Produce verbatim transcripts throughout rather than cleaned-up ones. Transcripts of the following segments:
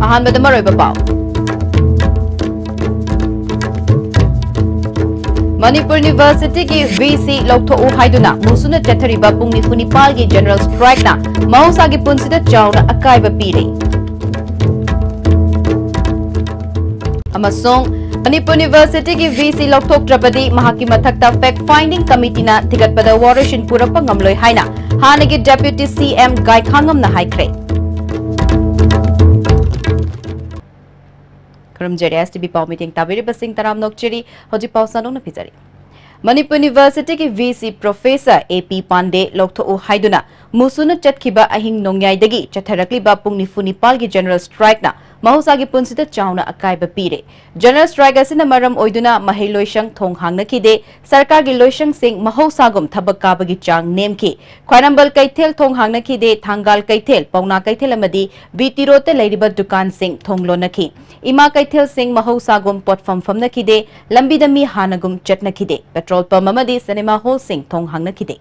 ꯑꯍꯥꯟꯕꯗ ꯃꯔꯨꯑꯣꯏꯕ ꯄꯥꯎ꯫ ꯃꯅꯤꯄꯨꯔ ꯌꯨꯅꯤꯚꯔꯁꯤꯇꯤꯒꯤ ꯚꯤꯁꯤ ꯂꯧꯊꯣꯛꯎ ꯍꯥꯏꯗꯨꯅ ꯃꯨꯁꯨꯅ ꯆꯠꯊꯔꯤꯕ ꯄꯨꯡ ꯅꯤꯐꯨ ꯅꯤꯄꯥꯜꯒꯤ ꯖꯦꯅꯔꯦꯜ ꯁ꯭ꯇ꯭ꯔꯥꯏꯛꯅ ꯃꯍꯧꯁꯥꯒꯤ ꯄꯨꯟꯁꯤꯗ ꯆꯥꯎꯅ ꯑꯀꯥꯏꯕ ꯄꯤꯔꯦ꯫ ꯑꯃꯁꯨꯡ ꯃꯅꯤꯄꯨꯔ ꯌꯨꯅꯤꯚꯔꯁꯤꯇꯤꯒꯤ ꯚꯤꯁꯤ ꯂꯧꯊꯣꯛꯇ꯭ꯔꯕꯗꯤ ꯃꯍꯥꯛꯀꯤ ꯃꯊꯛꯇ ꯐꯦꯛ ꯐꯥꯏꯟꯗꯤꯡ ꯀꯃꯤꯇꯤꯅ ꯊꯤꯒꯠꯄꯗ ꯋꯥꯔꯣꯏꯁꯤꯟ ꯄꯨꯔꯛꯄ ꯉꯝꯂꯣꯏ ꯍꯥꯏꯅ ꯍꯥꯟꯅꯒꯤ ꯗꯦꯄ꯭ꯌꯨꯇꯤ ꯁꯤꯑꯦꯝ ꯒꯥꯏꯈꯥꯉꯝꯅ ꯍꯥꯏꯈ꯭ꯔꯦ꯫ ꯈꯨꯔꯨꯝꯖꯔꯤ ꯑꯦꯁ ꯇꯤ ꯚꯤ ꯄꯥꯎ ꯃꯤꯠꯌꯦꯡ ꯇꯥꯕꯤꯔꯤꯕꯁꯤꯡ ꯇꯔꯥꯝꯅ ꯑꯣꯛꯆꯔꯤ꯫ ꯍꯧꯖꯤꯛ ꯄꯥꯎ ꯁꯟꯗꯣꯛꯅ ꯄꯤꯖꯔꯤ꯫ ꯃꯅꯤꯄꯨꯔ ꯌꯨꯅꯤꯚꯔꯁꯤꯇꯤꯒꯤ ꯚꯤꯁꯤ ꯄ꯭ꯔꯣꯐꯦꯁꯔ ꯑꯦ ꯄꯤ ꯄꯥꯟꯗꯦ ꯂꯧꯊꯣꯛꯎ ꯍꯥꯏꯗꯨꯅ ꯃꯨꯁꯨꯅ ꯆꯠꯈꯤꯕ ꯑꯍꯤꯡ ꯅꯣꯡꯌꯥꯏꯗꯒꯤ ꯆꯠꯊꯔꯛꯂꯤꯕ ꯄꯨꯡ ꯅꯤꯐꯨ ꯅꯤꯄꯥꯜꯒꯤ ꯖꯦꯅꯔꯦꯜ ꯁ꯭ꯇ꯭ꯔꯥꯏꯛꯅ ꯃꯍꯧꯁꯥꯒꯤ ꯄꯨꯟꯁꯤꯗ ꯆꯥꯎꯅ ꯑꯀꯥꯏꯕ ꯄꯤꯔꯦ꯫ ꯖꯦꯅꯔꯦꯜ ꯁ꯭ꯇ꯭ꯔꯥꯏꯛ ꯑꯁꯤꯅ ꯃꯔꯝ ꯑꯣꯏꯗꯨꯅ ꯃꯍꯩ ꯂꯣꯏꯁꯪ ꯊꯣꯡ ꯍꯥꯡꯅꯈꯤꯗꯦ, ꯁꯔꯀꯥꯔꯒꯤ ꯂꯣꯏꯁꯪꯁꯤꯡ ꯃꯍꯧꯁꯥꯒꯨꯝ ꯊꯕꯛ ꯀꯥꯕꯒꯤ ꯆꯥꯡ ꯅꯦꯝꯈꯤ꯫ ꯈ꯭ꯋꯥꯏꯔꯝꯕꯟ ꯀꯩꯊꯦꯜ ꯊꯣꯡ ꯍꯥꯡꯅꯈꯤꯗꯦ, ꯊꯪꯒꯥꯜ ꯀꯩꯊꯦꯜ, ꯄꯥꯎꯅꯥ ꯀꯩꯊꯦꯜ ꯑꯃꯗꯤ ꯕꯤ ꯇꯤ ꯔꯣꯗꯇ ꯂꯩꯔꯤꯕ ꯗꯨꯀꯥꯟꯁꯤꯡ ꯊꯣꯡ ꯂꯣꯟꯅꯈꯤ꯫ ꯏꯃꯥ ꯀꯩꯊꯦꯜꯁꯤꯡ ꯃꯍꯧꯁꯥꯒꯨꯝ ꯄꯣꯠꯐꯝ ꯐꯝꯅꯈꯤꯗꯦ, ꯂꯝꯕꯤꯗ ꯃꯤ ꯍꯥꯟꯅꯒꯨꯝ ꯆꯠꯅꯈꯤꯗꯦ, ꯄꯦꯇ꯭ꯔꯣꯜ ꯄꯝꯞ ꯑꯃꯗꯤ ꯁꯤꯅꯦꯃꯥ ꯍꯣꯜꯁꯤꯡ ꯊꯣꯡ ꯍꯥꯡꯅꯈꯤꯗꯦ꯫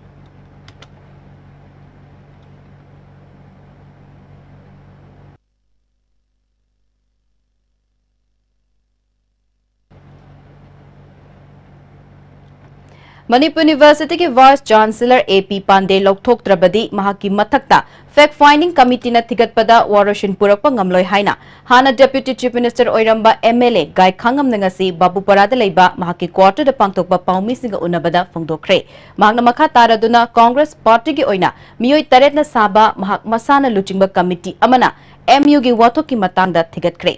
ꯃꯅꯤꯄꯨꯔ ꯌꯨꯅꯤꯚꯔꯁꯤꯇꯤꯒꯤ ꯚꯥꯏꯁ ꯆꯥꯟꯁꯦꯂꯔ ꯑꯦ ꯄꯤ ꯄꯥꯟꯗꯦ ꯂꯧꯊꯣꯛꯇ꯭ꯔꯕꯗꯤ ꯃꯍꯥꯛꯀꯤ ꯃꯊꯛꯇ ꯐꯦꯛ ꯐꯥꯏꯟꯗꯤꯡ ꯀꯃꯤꯇꯤꯅ ꯊꯤꯒꯠꯄꯗ ꯋꯥꯔꯣꯏꯁꯤꯟ ꯄꯨꯔꯛꯄ ꯉꯝꯂꯣꯏ ꯍꯥꯏꯅ ꯍꯥꯟꯅ ꯗꯦꯄ꯭ꯌꯨꯇꯤ ꯆꯤꯐ ꯃꯤꯅꯤꯁꯇꯔ ꯑꯣꯏꯔꯝꯕ ꯑꯦꯝ ꯑꯦꯜ ꯑꯦ ꯒꯥꯏꯈꯥꯉꯝꯅ ꯉꯁꯤ ꯕꯥꯕꯨꯄꯥꯔꯥꯗ ꯂꯩꯕ ꯃꯍꯥꯛꯀꯤ ꯀ꯭ꯋꯥꯇꯔꯗ ꯄꯥꯡꯊꯣꯛꯄ ꯄꯥꯎꯃꯤꯁꯤꯡꯒ ꯎꯅꯕꯗ ꯐꯣꯡꯗꯣꯛꯈ꯭ꯔꯦ꯫ ꯃꯍꯥꯛꯅ ꯃꯈꯥ ꯇꯥꯔꯗꯨꯅ ꯀꯣꯡꯒ꯭ꯔꯦꯁ ꯄꯥꯔꯇꯤꯒꯤ ꯑꯣꯏꯅ ꯃꯤꯑꯣꯏ ꯇꯔꯦꯠꯅ ꯁꯥꯕ ꯃꯍꯥꯛ ꯃꯁꯥꯅ ꯂꯨꯆꯤꯡꯕ ꯀꯃꯤꯇꯤ ꯑꯃꯅ ꯑꯦꯝ ꯌꯨꯒꯤ ꯋꯥꯊꯣꯛꯀꯤ ꯃꯇꯥꯡꯗ ꯊꯤꯒꯠꯈ꯭ꯔꯦ꯫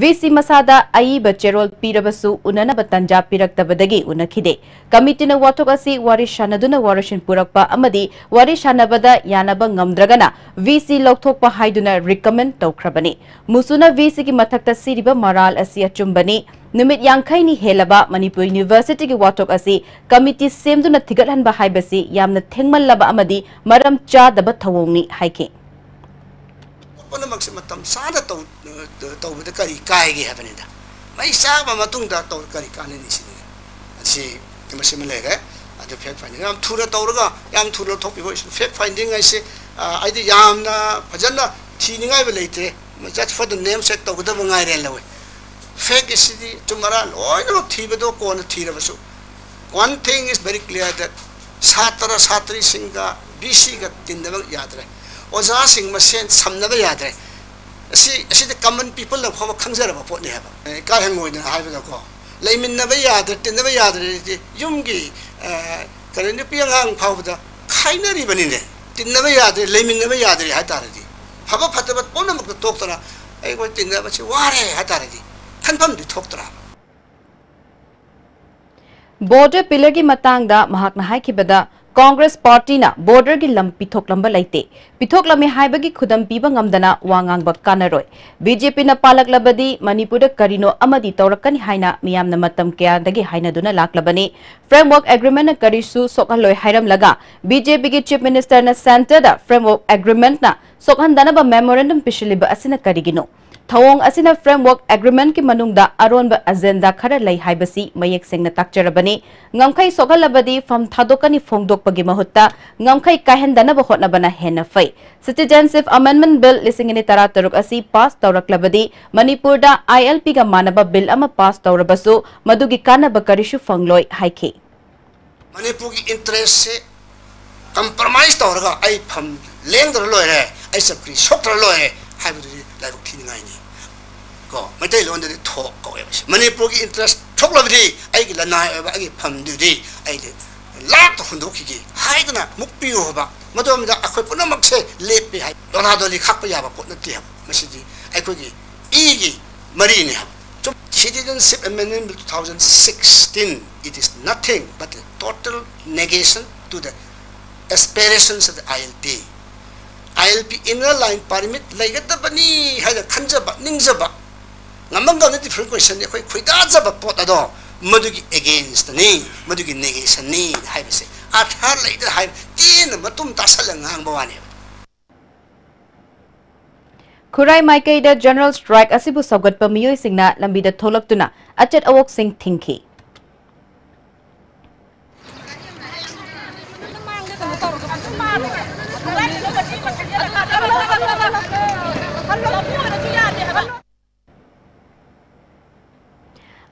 ꯚꯤ ꯁꯤ ꯃꯁꯥꯗ ꯑꯏꯕ ꯆꯦꯔꯣꯜ ꯄꯤꯔꯕꯁꯨ ꯎꯅꯅꯕ ꯇꯟꯖꯥ ꯄꯤꯔꯛꯇꯕꯗꯒꯤ ꯎꯅꯈꯤꯗꯦ꯫ ꯀꯃꯤꯇꯤꯅ ꯋꯥꯊꯣꯛ ꯑꯁꯤ ꯋꯥꯔꯤ ꯁꯥꯟꯅꯗꯨꯅ ꯋꯥꯔꯣꯏꯁꯤꯟ ꯄꯨꯔꯛꯄ ꯑꯃꯗꯤ ꯋꯥꯔꯤ ꯁꯥꯟꯅꯕꯗ ꯌꯥꯅꯕ ꯉꯝꯗ꯭ꯔꯒꯅ ꯚꯤ ꯁꯤ ꯂꯧꯊꯣꯛꯄ ꯍꯥꯏꯗꯨꯅ ꯔꯤꯀꯃꯦꯟ ꯇꯧꯈ꯭ꯔꯕꯅꯤ꯫ ꯃꯨꯁꯨꯅ ꯚꯤ ꯁꯤꯒꯤ ꯃꯊꯛꯇ ꯁꯤꯔꯤꯕ ꯃꯔꯥꯜ ꯑꯁꯤ ꯑꯆꯨꯝꯕꯅꯤ꯫ ꯅꯨꯃꯤꯠ ꯌꯥꯡꯈꯩꯅꯤ ꯍꯦꯜꯂꯕ ꯃꯅꯤꯄꯨꯔ ꯌꯨꯅꯤꯚꯔꯁꯤꯇꯤꯒꯤ ꯋꯥꯊꯣꯛ ꯑꯁꯤ ꯀꯃꯤꯇꯤ ꯁꯦꯝꯗꯨꯅ ꯊꯤꯒꯠꯍꯟꯕ ꯍꯥꯏꯕꯁꯤ ꯌꯥꯝꯅ ꯊꯦꯡꯃꯜꯂꯕ ꯑꯃꯗꯤ ꯃꯔꯝ ꯆꯥꯗꯕ ꯊꯧꯑꯣꯡꯅꯤ ꯍꯥꯏꯈꯤ꯫ ꯄꯨꯝꯅꯃꯛꯁꯦ ꯃꯇꯝ ꯆꯥꯅ ꯇꯧ-, ꯇꯧꯕꯗ ꯀꯔꯤ ꯀꯥꯏꯒꯦ ꯍꯥꯏꯕꯅꯤꯗ꯫ ꯃꯩ ꯆꯥꯕ ꯃꯇꯨꯡꯗ ꯇꯧ-, ꯀꯔꯤ ꯀꯥꯟꯅꯅꯤ ꯁꯤꯅꯤ꯫ ꯑꯁꯤ ꯃꯁꯤꯃ ꯂꯩꯔꯦ꯫ ꯑꯗꯨ ꯐꯦꯛ ꯐꯥꯏꯟꯗꯤꯡ ꯌꯥꯝ ꯊꯨꯅ ꯇꯧꯔꯒ ꯌꯥꯝ ꯊꯨꯅ ꯂꯧꯊꯣꯛꯄꯤꯕ ꯑꯣꯏꯁꯅꯨ꯫ ꯐꯦꯛ ꯐꯥꯏꯟꯗꯤꯡ ꯍꯥꯏꯁꯦ, ꯑ, ꯑꯩꯗꯤ ꯌꯥꯝꯅ ꯐꯖꯅ ꯊꯤꯅꯤꯡꯉꯥꯏꯕ ꯂꯩꯇ꯭ꯔꯦ꯫ Just for the name sake ꯇꯧꯒꯗꯕ ꯉꯥꯏꯔꯦ ꯂꯧꯋꯤ꯫ Fact ꯑꯁꯤꯗꯤ ꯆꯨꯝ ꯑꯔꯥꯟ ꯂꯣꯏꯅꯃꯛ ꯊꯤꯕꯗꯣ ꯀꯣꯟꯅ ꯊꯤꯔꯕꯁꯨ, one thing is very clear that ꯁꯥꯇ꯭ꯔ ꯁꯥꯇ꯭ꯔꯤꯁꯤꯡꯒ ꯕꯤ ꯁꯤꯒ ꯇꯤꯟꯅꯕ ꯌꯥꯗ꯭ꯔꯦ, ꯑꯣꯖꯥꯁꯤꯡ ꯃꯁꯦꯟ ꯁꯝꯅꯕ ꯌꯥꯗ꯭ꯔꯦ꯫ ꯑꯁꯤ, ꯑꯁꯤꯗꯤ common people ꯅ ꯐꯥꯎꯕ ꯈꯪꯖꯔꯕ ꯄꯣꯠꯅꯤ ꯍꯥꯏꯕ꯫ ꯑꯦ, ꯏꯀꯥꯏ ꯍꯪꯉꯣꯏꯗꯅ ꯍꯥꯏꯕꯗꯀꯣ, ꯂꯩꯃꯤꯟꯅꯕ ꯌꯥꯗ꯭ꯔꯦ, ꯇꯤꯟꯅꯕ ꯌꯥꯗ꯭ꯔꯦ ꯍꯥꯏꯗꯤ ꯌꯨꯝꯒꯤ, ꯑ, ꯀꯔꯤ, ꯅꯨꯄꯤ ꯑꯉꯥꯡ ꯐꯥꯎꯕꯗ ꯈꯥꯏꯅꯔꯤꯕꯅꯤꯅꯦ꯫ ꯇꯤꯟꯅꯕ ꯌꯥꯗ꯭ꯔꯦ, ꯂꯩꯃꯤꯟꯅꯕ ꯌꯥꯗ꯭ꯔꯦ ꯍꯥꯏ ꯇꯥꯔꯗꯤ, ꯐꯕ ꯐꯠꯇꯕ ꯄꯨꯝꯅꯃꯛꯇ ꯇꯣꯛꯇꯅ ꯑꯩꯈꯣꯏ ꯇꯤꯟꯅꯕꯁꯤ ꯋꯥꯔꯦ ꯍꯥꯏ ꯇꯥꯔꯗꯤ ꯈꯟꯐꯝꯗꯤ ꯊꯣꯛꯇ꯭ꯔꯥ? Border pillar ꯒꯤ ꯃꯇꯥꯡꯗ ꯃꯍꯥꯛꯅ ꯍꯥꯏꯈꯤꯕꯗ, Congress party ꯅ border ꯒꯤ ꯂꯝ ꯄꯤꯊꯣꯛꯂꯝꯕ ꯂꯩꯇꯦ꯫ ꯄꯤꯊꯣꯛꯂꯝꯃꯤ ꯍꯥꯏꯕꯒꯤ ꯈꯨꯗꯝ ꯄꯤꯕ ꯉꯝꯗꯅ ꯋꯥ ꯉꯥꯡꯕ ꯀꯥꯟꯅꯔꯣꯏ꯫ ꯕꯤ ꯖꯦ ꯄꯤ ꯅ ꯄꯥꯜꯂꯛꯂꯕꯗꯤ ꯃꯅꯤꯄꯨꯔꯗ ꯀꯔꯤꯅꯣ ꯑꯃꯗꯤ ꯇꯧꯔꯛꯀꯅꯤ ꯍꯥꯏꯅ ꯃꯤꯌꯥꯝꯅ ꯃꯇꯝ ꯀꯌꯥꯗꯒꯤ ꯍꯥꯏꯅꯗꯨꯅ ꯂꯥꯛꯂꯕꯅꯤ꯫ Framework Agreement ꯅ ꯀꯔꯤꯁꯨ ꯁꯣꯛꯍꯜꯂꯣꯏ ꯍꯥꯏꯔꯝꯂꯒ, ꯕꯤ ꯖꯦ ꯄꯤ ꯒꯤ Chief Minister ꯅ centre ꯗ Framework Agreement ꯅ ꯁꯣꯛꯍꯟꯗꯅꯕ memorandum ꯄꯤꯁꯤꯜꯂꯤꯕ ꯑꯁꯤꯅ ꯀꯔꯤꯒꯤꯅꯣ? ꯊꯧꯑꯣꯡ ꯑꯁꯤꯅ Framework Agreement ꯀꯤ ꯃꯅꯨꯡꯗ ꯑꯔꯣꯟꯕ agenda ꯈꯔ ꯂꯩ ꯍꯥꯏꯕꯁꯤ ꯃꯌꯦꯛ ꯁꯦꯡꯅ ꯇꯥꯛꯆꯔꯕꯅꯤ꯫ ꯉꯝꯈꯩ ꯁꯣꯛꯍꯜꯂꯕꯗꯤ ꯐꯝ ꯊꯥꯗꯣꯛꯀꯅꯤ ꯐꯣꯡꯗꯣꯛꯄꯒꯤ ꯃꯍꯨꯠꯇ ꯉꯝꯈꯩ ꯀꯥꯏꯍꯟꯗꯅꯕ ꯍꯣꯠꯅꯕꯅ ꯍꯦꯟꯅ ꯐꯩ꯫ Citizenship Amendment Bill ꯂꯤꯁꯤꯡ ꯑꯅꯤ ꯇꯔꯥꯇꯔꯨꯛ ꯑꯁꯤ pass ꯇꯧꯔꯛꯂꯕꯗꯤ ꯃꯅꯤꯄꯨꯔꯗ I L P ꯒ ꯃꯥꯟꯅꯕ bill ꯑꯃ pass ꯇꯧꯔꯕꯁꯨ ꯃꯗꯨꯒꯤ ꯀꯥꯟꯅꯕ ꯀꯔꯤꯁꯨ ꯐꯪꯂꯣꯏ ꯍꯥꯏꯈꯤ꯫ ꯃꯅꯤꯄꯨꯔꯒꯤ interest ꯁꯦ compromise ꯇꯧꯔꯒ ꯑꯩ ꯐꯝ ꯂꯦꯡꯗ꯭ꯔ ꯂꯣꯏꯔꯦ, ꯑꯩ ꯆꯧꯀ꯭ꯔꯤ ꯁꯣꯛꯇ꯭ꯔ ꯂꯣꯏꯔꯦ ꯍꯥꯏꯕꯗꯨꯗꯤ ꯂꯥꯏꯕꯛ ꯊꯤꯅꯤꯡꯉꯥꯏꯅꯤ꯫ ꯀꯣ, ꯃꯩꯇꯩꯂꯣꯟꯗꯗꯤ ꯊꯣꯛ ꯀꯧꯋꯦꯕ꯫ ꯃꯅꯤꯄꯨꯔꯒꯤ interest ꯊꯣꯛꯂꯕꯗꯤ ꯑꯩꯒꯤ ꯂꯅꯥꯏ ꯑꯣꯏꯕ ꯑꯩꯒꯤ ꯐꯝꯗꯨꯗꯤ ꯑꯩꯗꯤ ꯂꯥꯞꯇ ꯍꯨꯟꯗꯣꯛꯈꯤꯒꯦ ꯍꯥꯏꯗꯅ ꯃꯨꯛꯄꯤꯌꯨ ꯍꯥꯏꯕ꯫ ꯃꯗꯨ ꯑꯃꯗ ꯑꯩꯈꯣꯏ ꯄꯨꯝꯅꯃꯛꯁꯦ ꯂꯦꯞꯄꯦ ꯍꯥꯏ, ꯗꯣꯂꯥꯗꯣꯂꯤ ꯈꯥꯛꯄ ꯌꯥꯕ ꯄꯣꯠ ꯅꯠꯇꯦ ꯍꯥꯏꯕ꯫ ꯃꯁꯤꯗꯤ ꯑꯩꯈꯣꯏꯒꯤ ꯏꯒꯤ ꯃꯔꯤꯅꯤ ꯍꯥꯏꯕ꯫ ꯆꯨꯝ, Citizenship Amendment Bill two thousand sixteen, it is nothing but a total negation to the aspirations of the I L P. I L P inner line permit ꯂꯩꯒꯗꯕꯅꯤ ꯍꯥꯏꯅ ꯈꯟꯖꯕ, ꯅꯤꯡꯖꯕ, ꯉꯝꯕ ꯉꯝꯗ different question ꯅꯤ, ꯑꯩꯈꯣꯏ ꯈꯣꯏꯗꯥꯖꯕ ꯄꯣꯠ ꯑꯗꯣ ꯃꯗꯨꯒꯤ against ꯅꯤ, ꯃꯗꯨꯒꯤ negation ꯅꯤ ꯍꯥꯏꯕꯁꯦ ꯑꯥꯔꯊ ꯂꯩꯇꯅ ꯍꯥꯏꯕ ꯇꯦꯟꯅ ꯃꯇꯨꯝ ꯇꯥꯁꯜꯂꯒ ꯉꯥꯡꯕ ꯋꯥꯅꯦꯕ꯫ ꯈꯨꯔꯥꯏ ꯃꯥꯏꯀꯩꯗ general strike ꯑꯁꯤꯕꯨ ꯁꯧꯒꯠꯄ ꯃꯤꯑꯣꯏꯁꯤꯡꯅ ꯂꯝꯕꯤꯗ ꯊꯣꯛꯂꯛꯇꯨꯅ ꯑꯆꯠ ꯑꯋꯣꯛꯁꯤꯡ ꯊꯤꯡꯈꯤ꯫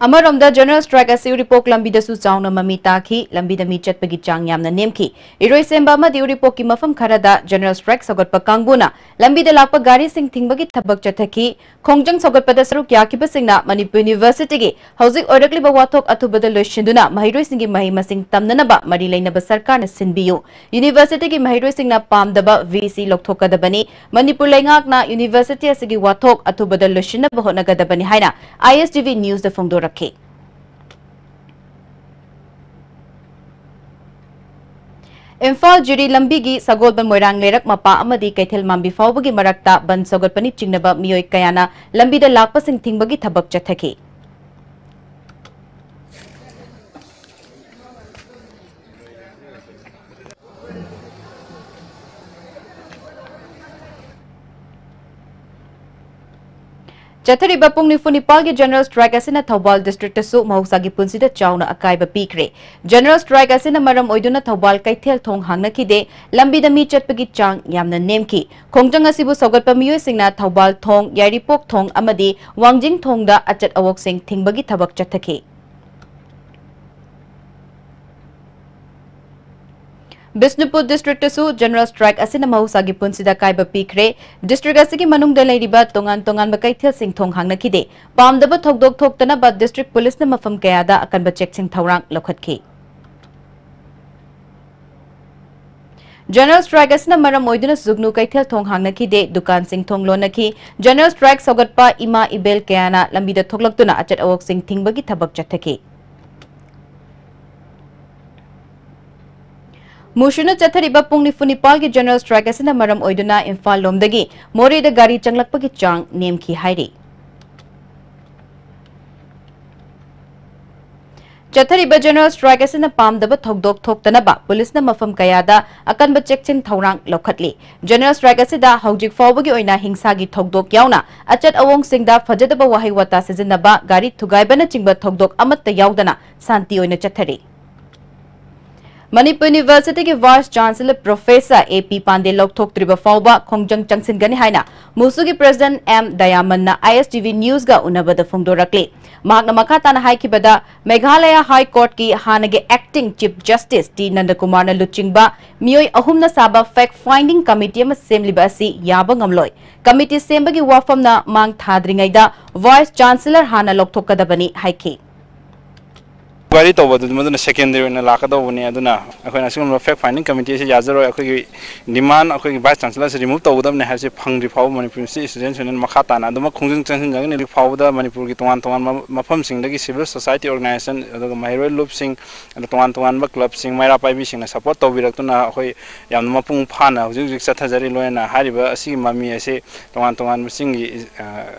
ꯑꯃꯔꯣꯝꯗ, General Strike ꯑꯁꯤ ꯎꯔꯤꯄꯣꯛ ꯂꯝꯕꯤꯗꯁꯨ ꯆꯥꯎꯅ ꯃꯃꯤ ꯇꯥꯈꯤ꯫ ꯂꯝꯕꯤꯗ ꯃꯤ ꯆꯠꯄꯒꯤ ꯆꯥꯡ ꯌꯥꯝꯅ ꯅꯦꯝꯈꯤ꯫ ꯏꯔꯣꯏꯁꯦꯝꯕ ꯑꯃꯗꯤ ꯎꯔꯤꯄꯣꯛꯀꯤ ꯃꯐꯝ ꯈꯔꯗ General Strike ꯁꯧꯒꯠꯄ ꯀꯥꯡꯕꯨꯅ ꯂꯝꯕꯤꯗ ꯂꯥꯛꯄ ꯒꯥꯔꯤꯁꯤꯡ ꯊꯤꯡꯕꯒꯤ ꯊꯕꯛ ꯆꯠꯊꯈꯤ꯫ ꯈꯣꯡꯖꯪ ꯁꯧꯒꯠꯄꯗ ꯁꯔꯨꯛ ꯌꯥꯈꯤꯕꯁꯤꯡꯅ ꯃꯅꯤꯄꯨꯔ ꯌꯨꯅꯤꯚꯔꯁꯤꯇꯤꯒꯤ ꯍꯧꯖꯤꯛ ꯑꯣꯏꯔꯛꯂꯤꯕ ꯋꯥꯊꯣꯛ ꯑꯊꯨꯕꯗ ꯂꯣꯏꯁꯤꯟꯗꯨꯅ ꯃꯍꯩꯔꯣꯏꯁꯤꯡꯒꯤ ꯃꯍꯩ ꯃꯁꯤꯡ ꯇꯝꯅꯅꯕ ꯃꯔꯤ ꯂꯩꯅꯕ ꯁꯔꯀꯥꯔꯅ ꯁꯤꯟꯕꯤꯌꯨ꯫ ꯌꯨꯅꯤꯚꯔꯁꯤꯇꯤꯒꯤ ꯃꯍꯩꯔꯣꯏꯁꯤꯡꯅ ꯄꯥꯝꯗꯕ V C ꯂꯧꯊꯣꯛꯀꯗꯕꯅꯤ꯫ ꯃꯅꯤꯄꯨꯔ ꯂꯩꯉꯥꯛꯅ ꯌꯨꯅꯤꯚꯔꯁꯤꯇꯤ ꯑꯁꯤꯒꯤ ꯋꯥꯊꯣꯛ ꯑꯊꯨꯕꯗ ꯂꯣꯏꯁꯤꯟꯅꯕ ꯍꯣꯠꯅꯒꯗꯕꯅꯤ ꯍꯥꯏꯅ I S T V Newsꯗ ꯐꯣꯡꯗꯣꯔꯛꯈꯤ꯫ Imphal ꯖꯤꯔꯤ ꯂꯝꯕꯤꯒꯤ ꯁꯒꯣꯜꯕꯟ ꯃꯣꯏꯔꯥꯡ ꯂꯩꯔꯛ ꯃꯄꯥ ꯑꯃꯗꯤ ꯀꯩꯊꯦꯜ ꯃꯥꯟꯕꯤ ꯐꯥꯎꯕꯒꯤ ꯃꯔꯛꯇ ꯕꯟ ꯁꯧꯒꯠꯄꯅꯤ ꯆꯤꯡꯅꯕ ꯃꯤꯑꯣꯏ ꯀꯌꯥꯅ ꯂꯝꯕꯤꯗ ꯂꯥꯛꯄꯁꯤꯡ ꯊꯤꯡꯕꯒꯤ ꯊꯕꯛ ꯆꯠꯊꯈꯤ꯫ ꯆꯠꯊꯔꯤꯕ ꯄꯨꯡ ꯅꯤꯐꯨ ꯅꯤꯄꯥꯜꯒꯤ General Strike ꯑꯁꯤꯅ ꯊꯧꯕꯥꯜ districtꯇꯁꯨ ꯃꯍꯧꯁꯥꯒꯤ ꯄꯨꯟꯁꯤꯗ ꯆꯥꯎꯅ ꯑꯀꯥꯏꯕ ꯄꯤꯈ꯭ꯔꯦ꯫ General Strike ꯑꯁꯤꯅ ꯃꯔꯝ ꯑꯣꯏꯗꯨꯅ ꯊꯧꯕꯥꯜ ꯀꯩꯊꯦꯜ ꯊꯣꯡ ꯍꯥꯡꯅꯈꯤꯗꯦ꯫ ꯂꯝꯕꯤꯗ ꯃꯤ ꯆꯠꯄꯒꯤ ꯆꯥꯡ ꯌꯥꯝꯅ ꯅꯦꯝꯈꯤ꯫ ꯈꯣꯡꯖꯪ ꯑꯁꯤꯕꯨ ꯁꯧꯒꯠꯄ ꯃꯤꯑꯣꯏꯁꯤꯡꯅ ꯊꯧꯕꯥꯜ ꯊꯣꯡ, ꯌꯥꯏꯔꯤꯄꯣꯛ ꯊꯣꯡ ꯑꯃꯗꯤ ꯋꯥꯡꯖꯤꯡ ꯊꯣꯡꯗ ꯑꯆꯠ ꯑꯋꯣꯛꯁꯤꯡ ꯊꯤꯡꯕꯒꯤ ꯊꯕꯛ ꯆꯠꯊꯈꯤ꯫ ꯕꯤꯁꯅꯨꯄꯨꯔ districtꯇꯁꯨ General Strike ꯑꯁꯤꯅ ꯃꯍꯧꯁꯥꯒꯤ ꯄꯨꯟꯁꯤꯗ ꯑꯀꯥꯏꯕ ꯄꯤꯈ꯭ꯔꯦ꯫ District ꯑꯁꯤꯒꯤ ꯃꯅꯨꯡꯗ ꯂꯩꯔꯤꯕ ꯇꯣꯉꯥꯟ ꯇꯣꯉꯥꯟꯕ ꯀꯩꯊꯦꯜꯁꯤꯡ ꯊꯣꯡ ꯍꯥꯡꯅꯈꯤꯗꯦ꯫ ꯄꯥꯝꯗꯕ ꯊꯧꯗꯣꯛ ꯊꯣꯛꯇꯅꯕ district ꯄꯨꯂꯤꯁꯅ ꯃꯐꯝ ꯀꯌꯥꯗ ꯑꯀꯟꯕ ꯆꯦꯛꯁꯤꯟ ꯊꯧꯔꯥꯡ ꯂꯧꯈꯠꯈꯤ꯫ General Strike ꯑꯁꯤꯅ ꯃꯔꯝ ꯑꯣꯏꯗꯨꯅ ꯖꯨꯒꯅꯨ ꯀꯩꯊꯦꯜ ꯊꯣꯡ ꯍꯥꯡꯅꯈꯤꯗꯦ, ꯗꯨꯀꯥꯟꯁꯤꯡ ꯊꯣꯡ ꯂꯣꯟꯅꯈꯤ꯫ General Strike ꯁꯧꯒꯠꯄ ꯏꯃꯥ ꯏꯕꯦꯜ ꯀꯌꯥꯅ ꯂꯝꯕꯤꯗ ꯊꯣꯛꯂꯛꯇꯨꯅ ꯑꯆꯠ ꯑꯋꯣꯛꯁꯤꯡ ꯊꯤꯡꯕꯒꯤ ꯊꯕꯛ ꯆꯠꯊꯈꯤ꯫ ꯃꯨꯁꯨꯅ ꯆꯠꯊꯔꯤꯕ ꯄꯨꯡ ꯅꯤꯐꯨ ꯅꯤꯄꯥꯜꯒꯤ General Strike ꯑꯁꯤꯅ ꯃꯔꯝ ꯑꯣꯏꯗꯨꯅ ꯏꯝꯐꯥꯜ ꯂꯣꯝꯗꯒꯤ ꯃꯣꯔꯦꯗ ꯒꯥꯔꯤ ꯆꯪꯂꯛꯄꯒꯤ ꯆꯥꯡ ꯅꯦꯝꯈꯤ ꯍꯥꯏꯔꯤ꯫ ꯆꯠꯊꯔꯤꯕ General Strike ꯑꯁꯤꯅ ꯄꯥꯝꯗꯕ ꯊꯧꯗꯣꯛ ꯊꯣꯛꯇꯅꯕ ꯄꯨꯂꯤꯁꯅ ꯃꯐꯝ ꯀꯌꯥꯗ ꯑꯀꯟꯕ ꯆꯦꯛꯁꯤꯟ ꯊꯧꯔꯥꯡ ꯂꯧꯈꯠꯂꯤ꯫ General Strike ꯑꯁꯤꯗ ꯍꯧꯖꯤꯛ ꯐꯥꯎꯕꯒꯤ ꯑꯣꯏꯅ ꯍꯤꯡꯁꯥꯒꯤ ꯊꯧꯗꯣꯛ ꯌꯥꯎꯅ ꯑꯆꯠ ꯑꯋꯣꯡꯁꯤꯡꯗ ꯐꯖꯗꯕ ꯋꯥꯍꯩ ꯋꯥꯇꯥ ꯁꯤꯖꯤꯟꯅꯕ, ꯒꯥꯔꯤ ꯊꯨꯒꯥꯏꯕꯅꯆꯤꯡꯕ ꯊꯧꯗꯣꯛ ꯑꯃꯠꯇ ꯌꯥꯎꯗꯅ ꯁꯥꯟꯇꯤ ꯑꯣꯏꯅ ꯆꯠꯊꯔꯤ꯫ ꯃꯅꯤꯄꯨꯔ ꯌꯨꯅꯤꯚꯔꯁꯤꯇꯤꯒꯤ ꯚꯥꯏꯁ ꯆꯥꯟꯁꯦꯂꯔ ꯄ꯭ꯔꯣꯐꯦꯁꯔ ꯑꯦ ꯄꯤ ꯄꯥꯟꯗꯦ ꯂꯧꯊꯣꯛꯇ꯭ꯔꯤꯕ ꯐꯥꯎꯕ ꯈꯣꯡꯖꯪ ꯆꯪꯁꯤꯟꯒꯅꯤ ꯍꯥꯏꯅ ꯃꯨꯁꯨꯒꯤ ꯄ꯭ꯔꯦꯁꯤꯗꯦꯟꯠ ꯑꯦꯝ ꯗꯌꯥꯃꯟꯅ ꯑꯥꯏ ꯑꯦꯁ ꯇꯤ ꯚꯤ ꯅ꯭ꯌꯨꯁꯒ ꯎꯅꯕꯗ ꯐꯣꯡꯗꯣꯔꯛꯂꯤ꯫ ꯃꯍꯥꯛꯅ ꯃꯈꯥ ꯇꯥꯅ ꯍꯥꯏꯈꯤꯕꯗ, ꯃꯦꯘꯥꯂꯌꯥ ꯍꯥꯏ ꯀꯣꯔꯠꯀꯤ ꯍꯥꯟꯅꯒꯤ ꯑꯦꯛꯇꯤꯡ ꯆꯤꯐ ꯖꯁꯇꯤꯁ ꯇꯤ ꯅꯟꯗꯀꯨꯃꯥꯔꯅ ꯂꯨꯆꯤꯡꯕ ꯃꯤꯑꯣꯏ ꯑꯍꯨꯝꯅ ꯁꯥꯕ ꯐꯦꯛ ꯐꯥꯏꯟꯗꯤꯡ ꯀꯃꯤꯇꯤ ꯑꯃ ꯁꯦꯝꯂꯤꯕ ꯑꯁꯤ ꯌꯥꯕ ꯉꯝꯂꯣꯏ꯫ ꯀꯃꯤꯇꯤ ꯁꯦꯝꯕꯒꯤ ꯋꯥꯐꯝꯅ ꯃꯥꯡ ꯊꯥꯗ꯭ꯔꯤꯉꯩꯗ ꯚꯥꯏꯁ ꯆꯥꯟꯁꯦꯂꯔ ꯍꯥꯟꯅ ꯂꯧꯊꯣꯛꯀꯗꯕꯅꯤ ꯍꯥꯏꯈꯤ꯫ ꯏꯟꯀ꯭ꯋꯥꯏꯔꯤ ꯇꯧꯕꯗꯨ ꯃꯗꯨꯅ ꯁꯦꯀꯦꯟꯗꯔꯤ ꯑꯣꯏꯅ ꯂꯥꯛꯀꯗꯧꯕꯅꯤ꯫ ꯑꯗꯨꯅ ꯑꯩꯈꯣꯏꯅ ꯑꯁꯤꯒꯨꯝꯕ ꯐꯦꯛ ꯐꯥꯏꯟꯗꯤꯡ ꯀꯃꯤꯇꯤ ꯑꯁꯤ ꯌꯥꯖꯔꯣꯏ꯫ ꯑꯩꯈꯣꯏꯒꯤ ꯗꯤꯃꯥꯟ, ꯑꯩꯈꯣꯏꯒꯤ ꯚꯥꯏꯁ ꯆꯥꯟꯁꯦꯂꯔꯁꯤ ꯔꯤꯃꯨꯚ ꯇꯧꯒꯗꯕꯅꯤ ꯍꯥꯏꯕꯁꯤ ꯐꯪꯗ꯭ꯔꯤ ꯐꯥꯎꯕ ꯃꯅꯤꯄꯨꯔ ꯌꯨꯅꯤꯚꯔꯁꯤꯇꯤ ꯁ꯭ꯇꯨꯗꯦꯟꯠꯁ ꯌꯨꯅꯤꯌꯟ ꯃꯈꯥ ꯇꯥꯅ ꯑꯗꯨꯃꯛ ꯈꯣꯡꯖꯪ ꯆꯪꯁꯤꯟꯖꯒꯅꯤ꯫ ꯍꯧꯖꯤꯛ ꯐꯥꯎꯕꯗ ꯃꯅꯤꯄꯨꯔꯒꯤ ꯇꯣꯉꯥꯟ ꯇꯣꯉꯥꯟꯕ ꯃꯐꯝꯁꯤꯡꯗꯒꯤ ꯁꯤꯚꯤꯜ ꯁꯣꯁꯥꯏꯇꯤ ꯑꯣꯔꯒꯅꯥꯏꯖꯦꯁꯟ, ꯑꯗꯨꯒ ꯃꯍꯩꯔꯣꯏ ꯂꯨꯞꯁꯤꯡ, ꯑꯗ ꯇꯣꯉꯥꯟ ꯇꯣꯉꯥꯟꯕ ꯀ꯭ꯂꯕꯁꯤꯡ, ꯃꯩꯔꯥ ꯄꯥꯏꯕꯤꯁꯤꯡꯅ ꯁꯄꯣꯔꯠ ꯇꯧꯕꯤꯔꯛꯇꯨꯅ ꯑꯩꯈꯣꯏ ꯌꯥꯝꯅ ꯃꯄꯨꯡ ꯐꯥꯅ ꯍꯧꯖꯤꯛ ꯍꯧꯖꯤꯛ ꯆꯠꯊꯖꯔꯤ꯫ ꯂꯣꯏꯅꯅ ꯍꯥꯏꯔꯤꯕ ꯑꯁꯤꯒꯤ ꯃꯃꯤ ꯑꯁꯤ ꯇꯣꯉꯥꯟ ꯇꯣꯉꯥꯟꯕ ꯆꯤꯡꯒꯤ, ꯑ,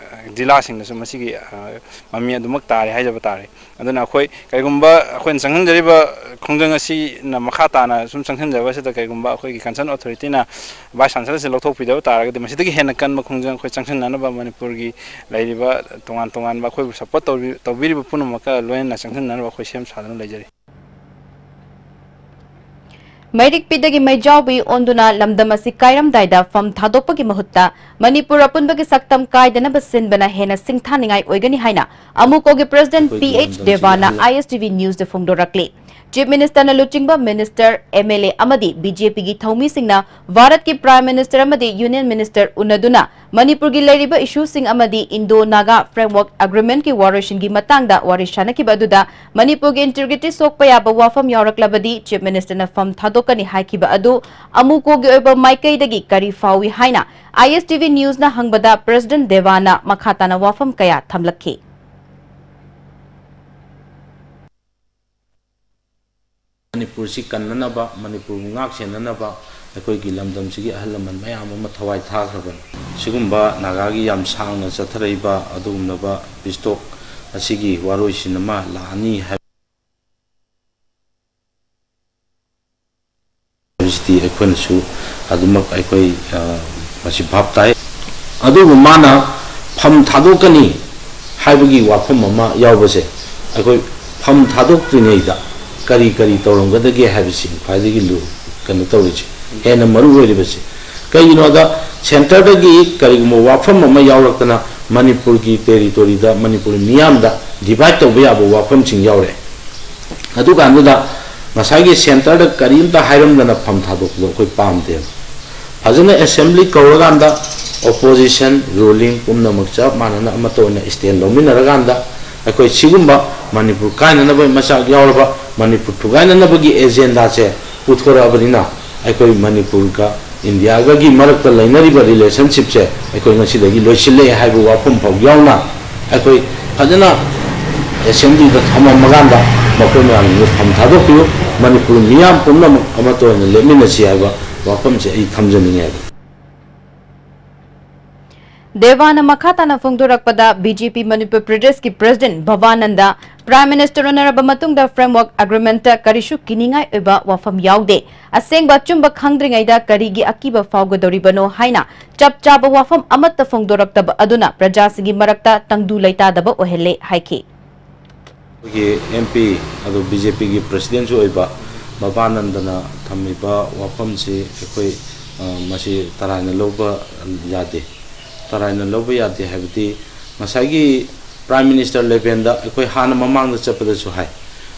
ꯖꯤꯂꯥꯁꯤꯡꯗꯁꯨ ꯃꯁꯤꯒꯤ, ꯑ, ꯃꯃꯤ ꯑꯗꯨꯃꯛ ꯇꯥꯔꯦ ꯍꯥꯏꯖꯕ ꯇꯥꯔꯦ꯫ ꯑꯗꯨꯅ ꯑꯩꯈꯣꯏ ꯀꯔꯤꯒꯨꯝꯕ ꯑꯩꯈꯣꯏꯅ ꯆꯪꯍꯟꯖꯔꯤꯕ ꯈꯣꯡꯖꯪ ꯑꯁꯤꯅ ꯃꯈꯥ ꯇꯥꯅ ꯁꯨꯝ ꯆꯪꯁꯤꯟꯖꯕ ꯑꯁꯤꯗ ꯀꯔꯤꯒꯨꯝꯕ ꯑꯩꯈꯣꯏꯒꯤ ꯀꯟꯁꯔꯟ ꯑꯣꯊꯣꯔꯤꯇꯤꯅ ꯚꯥꯏꯁ ꯆꯥꯟꯁꯦꯂꯔꯁꯤ ꯂꯧꯊꯣꯛꯄꯤꯗꯕ ꯇꯥꯔꯒꯗꯤ, ꯃꯁꯤꯗꯒꯤ ꯍꯦꯟꯅ ꯀꯟꯕ ꯈꯣꯡꯖꯪ ꯑꯩꯈꯣꯏ ꯆꯪꯁꯤꯟꯅꯅꯕ ꯃꯅꯤꯄꯨꯔꯒꯤ ꯂꯩꯔꯤꯕ ꯇꯣꯉꯥꯟ ꯇꯣꯉꯥꯟꯕ ꯑꯩꯈꯣꯏꯕꯨ ꯁꯄꯣꯔꯠ ꯇꯧꯕꯤ-, ꯇꯧꯕꯤꯔꯤꯕ ꯄꯨꯝꯅꯃꯛꯀ ꯂꯣꯏꯅꯅ ꯆꯪꯁꯤꯟꯅꯅꯕ ꯑꯩꯈꯣꯏ ꯁꯦꯝ ꯁꯥꯗꯨꯅ ꯂꯩꯖꯔꯤ꯫ ꯃꯩꯔꯤꯛꯄꯤꯗꯒꯤ ꯃꯩꯖꯥꯎꯕꯤ ꯑꯣꯟꯗꯨꯅ ꯂꯝꯗꯝ ꯑꯁꯤ ꯀꯥꯏꯔꯝꯗꯥꯏꯗ ꯐꯝ ꯊꯥꯗꯣꯛꯄꯒꯤ ꯃꯍꯨꯠꯇ ꯃꯅꯤꯄꯨꯔ ꯑꯄꯨꯟꯕꯒꯤ ꯁꯛꯇꯝ ꯀꯥꯏꯗꯅꯕ ꯁꯤꯟꯕꯅ ꯍꯦꯟꯅ ꯁꯤꯡꯊꯥꯅꯤꯡꯉꯥꯏ ꯑꯣꯏꯒꯅꯤ ꯍꯥꯏꯅ ꯑꯃꯨꯀꯣꯒꯤ ꯄ꯭ꯔꯦꯁꯤꯗꯦꯟꯠ ꯄꯤ ꯑꯩꯆ ꯗꯦꯕꯥꯅ ꯑꯥꯏ ꯑꯦꯁ ꯇꯤ ꯚꯤ ꯅ꯭ꯌꯨꯁꯇ ꯐꯣꯡꯗꯣꯔꯛꯂꯤ꯫ ꯆꯤꯐ ꯃꯤꯅꯤꯁꯇꯔꯅ ꯂꯨꯆꯤꯡꯕ ꯃꯤꯅꯤꯁꯇꯔ, ꯑꯦꯝ ꯑꯦꯜ ꯑꯦ ꯑꯃꯗꯤ ꯕꯤ ꯖꯦ ꯄꯤꯒꯤ ꯊꯧꯃꯤꯁꯤꯡꯅ ꯚꯥꯔꯠꯀꯤ ꯄ꯭ꯔꯥꯏꯝ ꯃꯤꯅꯤꯁꯇꯔ ꯑꯃꯗꯤ ꯌꯨꯅꯤꯌꯟ ꯃꯤꯅꯤꯁꯇꯔ ꯎꯅꯗꯨꯅ ꯃꯅꯤꯄꯨꯔꯒꯤ ꯂꯩꯔꯤꯕ ꯏꯁꯨꯁꯤꯡ ꯑꯃꯗꯤ ꯏꯟꯗꯣ ꯅꯥꯒꯥ ꯐ꯭ꯔꯦꯝꯋꯔꯛ ꯑꯦꯒ꯭ꯔꯤꯃꯦꯟꯠꯀꯤ ꯋꯥꯔꯣꯏꯁꯤꯟꯒꯤ ꯃꯇꯥꯡꯗ ꯋꯥꯔꯤ ꯁꯥꯅꯈꯤꯕ ꯑꯗꯨꯗ ꯃꯅꯤꯄꯨꯔꯒꯤ ꯏꯟꯇꯤꯒ꯭ꯔꯤꯇꯤ ꯁꯣꯛꯄ ꯌꯥꯕ ꯋꯥꯐꯝ ꯌꯥꯎꯔꯛꯂꯕꯗꯤ ꯆꯤꯐ ꯃꯤꯅꯤꯁꯇꯔꯅ ꯐꯝ ꯊꯥꯗꯣꯛꯀꯅꯤ ꯍꯥꯏꯈꯤꯕ ꯑꯗꯨ ꯑꯃꯨꯀꯣꯒꯤ ꯑꯣꯏꯕ ꯃꯥꯏꯀꯩꯗꯒꯤ ꯀꯔꯤ ꯐꯥꯎꯏ ꯍꯥꯏꯅ ꯑꯥꯏ ꯑꯦꯁ ꯇꯤ ꯚꯤ ꯅ꯭ꯌꯨꯁꯅ ꯍꯪꯕꯗ ꯄ꯭ꯔꯦꯁꯤꯗꯦꯟꯠ ꯗꯦꯕꯥꯅ ꯃꯈꯥ ꯇꯥꯅ ꯋꯥꯐꯝ ꯀꯌꯥ ꯊꯝꯂꯛꯈꯤ꯫ ꯃꯅꯤꯄꯨꯔꯁꯤ ꯀꯟꯅꯅꯕ, ꯃꯅꯤꯄꯨꯔꯕꯨ ꯉꯥꯛ ꯁꯦꯟꯅꯅꯕ ꯑꯩꯈꯣꯏꯒꯤ ꯂꯝꯗꯝꯁꯤꯒꯤ ꯑꯍꯜ ꯂꯃꯟ ꯃꯌꯥꯝ ꯑꯃ ꯊꯋꯥꯏ ꯊꯥꯈ꯭ꯔꯕꯅꯤ꯫ ꯁꯤꯒꯨꯝꯕ ꯅꯥꯒꯥꯒꯤ ꯌꯥꯝ ꯁꯥꯡꯅ ꯆꯠꯊꯔꯛꯏꯕ ꯑꯗꯨꯒꯨꯝꯂꯕ ꯄꯤꯁ ꯇꯣꯛ ꯑꯁꯤꯒꯤ ꯋꯥꯔꯣꯏꯁꯤꯟ ꯑꯃ ꯂꯥꯛꯑꯅꯤ ꯍꯥꯏꯕ ꯍꯥꯏꯕꯁꯤꯗꯤ ꯑꯩꯈꯣꯏꯅꯁꯨ ꯑꯗꯨꯃꯛ ꯑꯩꯈꯣꯏ, ꯑ, ꯃꯁꯤ ꯚꯥꯞ ꯇꯥꯏ꯫ ꯑꯗꯨꯕꯨ ꯃꯥꯅ ꯐꯝ ꯊꯥꯗꯣꯛꯀꯅꯤ ꯍꯥꯏꯕꯒꯤ ꯋꯥꯐꯝ ꯑꯃ ꯌꯥꯎꯕꯁꯦ, ꯑꯩꯈꯣꯏ ꯐꯝ ꯊꯥꯗꯣꯛꯇ꯭ꯔꯤꯉꯩꯗ ꯀꯔꯤ ꯀꯔꯤ ꯇꯧꯔꯝꯒꯗꯒꯦ ꯍꯥꯏꯕꯁꯤ ꯈ꯭ꯋꯥꯏꯗꯒꯤ ꯂꯨ ꯀꯩꯅꯣ ꯇꯧꯔꯤꯁꯦ, ꯍꯦꯟꯅ ꯃꯔꯨ ꯑꯣꯏꯔꯤꯕꯁꯤ꯫ ꯀꯩꯒꯤꯅꯣꯗ, ꯁꯦꯟꯇꯔꯗꯒꯤ ꯀꯔꯤꯒꯨꯝꯕ ꯋꯥꯐꯝ ꯑꯃ ꯌꯥꯎꯔꯛꯇꯅ ꯃꯅꯤꯄꯨꯔꯒꯤ ꯇꯦꯔꯤꯇꯣꯔꯤꯗ, ꯃꯅꯤꯄꯨꯔ ꯃꯤꯌꯥꯝꯗ ꯗꯤꯚꯥꯏꯠ ꯇꯧꯕ ꯌꯥꯕ ꯋꯥꯐꯝꯁꯤꯡ ꯌꯥꯎꯔꯛꯑꯦ꯫ ꯑꯗꯨꯀꯥꯟꯗꯨꯗ ꯉꯁꯥꯏꯒꯤ ꯁꯦꯟꯇꯔꯗ ꯀꯔꯤꯝꯇ ꯍꯥꯏꯔꯝꯗꯅ ꯐꯝ ꯊꯥꯗꯣꯛꯄꯗꯣ ꯑꯩꯈꯣꯏ ꯄꯥꯝꯗꯦꯕ꯫ ꯐꯖꯅ ꯑꯦꯁꯦꯝꯕ꯭ꯂꯤ ꯀꯧꯔꯀꯥꯟꯗ ꯑꯣꯄꯣꯖꯤꯁꯟ, ꯔꯨꯂꯤꯡ ꯄꯨꯝꯅꯃꯛ ꯆꯞ ꯃꯥꯟꯅꯅ ꯑꯃꯠꯇ ꯑꯣꯏꯅ ꯁ꯭ꯇꯦꯟ ꯂꯧꯃꯤꯟꯅꯔꯀꯥꯟꯗ ꯑꯩꯈꯣꯏ ꯁꯤꯒꯨꯝꯕ ꯃꯅꯤꯄꯨꯔ ꯀꯥꯏꯅꯅꯕ ꯃꯆꯥꯛ ꯌꯥꯎꯔꯕ, ꯃꯅꯤꯄꯨꯔ ꯊꯨꯒꯥꯏꯅꯅꯕꯒꯤ ꯑꯦꯖꯦꯟꯗꯥꯁꯦ ꯄꯨꯊꯣꯔꯛꯑꯕꯅꯤꯅ, ꯑꯩꯈꯣꯏ ꯃꯅꯤꯄꯨꯔꯒ ꯏꯟꯗꯤꯌꯥꯒꯒꯤ ꯃꯔꯛꯇ ꯂꯩꯅꯔꯤꯕ ꯔꯤꯂꯦꯁꯟꯁꯤꯞꯁꯦ ꯑꯩꯈꯣꯏ ꯉꯁꯤꯗꯒꯤ ꯂꯣꯏꯁꯤꯜꯂꯛꯑꯦ ꯍꯥꯏꯕ ꯋꯥꯐꯝ ꯐꯥꯎ ꯌꯥꯎꯅ ꯑꯩꯈꯣꯏ ꯐꯖꯅ ꯑꯦꯁꯦꯝꯕ꯭ꯂꯤꯗ ꯊꯝꯃꯝꯃꯀꯥꯟꯗ ꯃꯈꯣꯏ ꯃꯌꯥꯝꯁꯤꯡꯗꯨ ꯐꯝ ꯊꯥꯗꯣꯛꯄꯤꯌꯨ, ꯃꯅꯤꯄꯨꯔ ꯃꯤꯌꯥꯝ ꯄꯨꯝꯅꯃꯛ ꯑꯃꯠꯇ ꯑꯣꯏꯅ ꯂꯦꯞꯃꯤꯟꯅꯁꯤ ꯍꯥꯏꯕ ꯋꯥꯐꯝꯁꯦ ꯑꯩ ꯊꯝꯖꯅꯤꯡꯉꯦ ꯍꯥꯏꯕ꯫ ꯗꯦꯋꯥꯅ ꯃꯈꯥ ꯇꯥꯅ ꯐꯣꯡꯗꯣꯔꯛꯄꯗ, ꯕꯤ ꯖꯦ ꯄꯤ ꯃꯅꯤꯄꯨꯔ ꯄ꯭ꯔꯗꯦꯁꯀꯤ ꯄ꯭ꯔꯁꯤꯗꯦꯟꯠ ꯚꯕꯥꯅꯟꯗ Prime Minister ꯎꯅꯔꯕ ꯃꯇꯨꯡꯗ Framework Agreement ꯀꯔꯤꯁꯨ ꯀꯤꯅꯤꯡꯉꯥꯏ ꯑꯣꯏꯕ ꯋꯥꯐꯝ ꯌꯥꯎꯗꯦ꯫ ꯑꯁꯦꯡꯕ ꯑꯆꯨꯝꯕ ꯈꯪꯗ꯭ꯔꯤꯉꯩꯗ ꯀꯔꯤꯒꯤ ꯑꯀꯤꯕ ꯐꯥꯎꯒꯗꯧꯔꯤꯕꯅꯣ ꯍꯥꯏꯅ ꯆꯞ ꯆꯥꯕ ꯋꯥꯐꯝ ꯑꯃꯠꯇ ꯐꯣꯡꯗꯣꯔꯛꯇꯕ ꯑꯗꯨꯅ ꯄ꯭ꯔꯖꯥꯁꯤꯡꯒꯤ ꯃꯔꯛꯇ ꯇꯪꯗꯨ ꯂꯩꯇꯥꯗꯕ ꯑꯣꯏꯍꯜꯂꯦ ꯍꯥꯏꯈꯤ꯫ ꯑꯩꯈꯣꯏꯒꯤ ꯑꯦꯝ ꯄꯤ, ꯑꯗꯨ ꯕꯤ ꯖꯦ ꯄꯤꯒꯤ ꯄ꯭ꯔꯁꯤꯗꯦꯟꯠꯁꯨ ꯑꯣꯏꯕ ꯚꯕꯥꯅꯟꯗꯅ ꯊꯝꯃꯤꯕ ꯋꯥꯐꯝꯁꯤ ꯑꯩꯈꯣꯏ, ꯑ, ꯃꯁꯤ ꯇꯔꯥꯏꯅ ꯂꯧꯕ ꯌꯥꯗꯦ꯫ ꯇꯔꯥꯏꯅ ꯂꯧꯕ ꯌꯥꯗꯦ ꯍꯥꯏꯕꯗꯤ, ꯉꯁꯥꯏꯒꯤ Prime Minister level ꯗ ꯑꯩꯈꯣꯏ ꯍꯥꯟꯅ ꯃꯃꯥꯡꯗ ꯆꯠꯄꯗꯁꯨ ꯍꯥꯏ,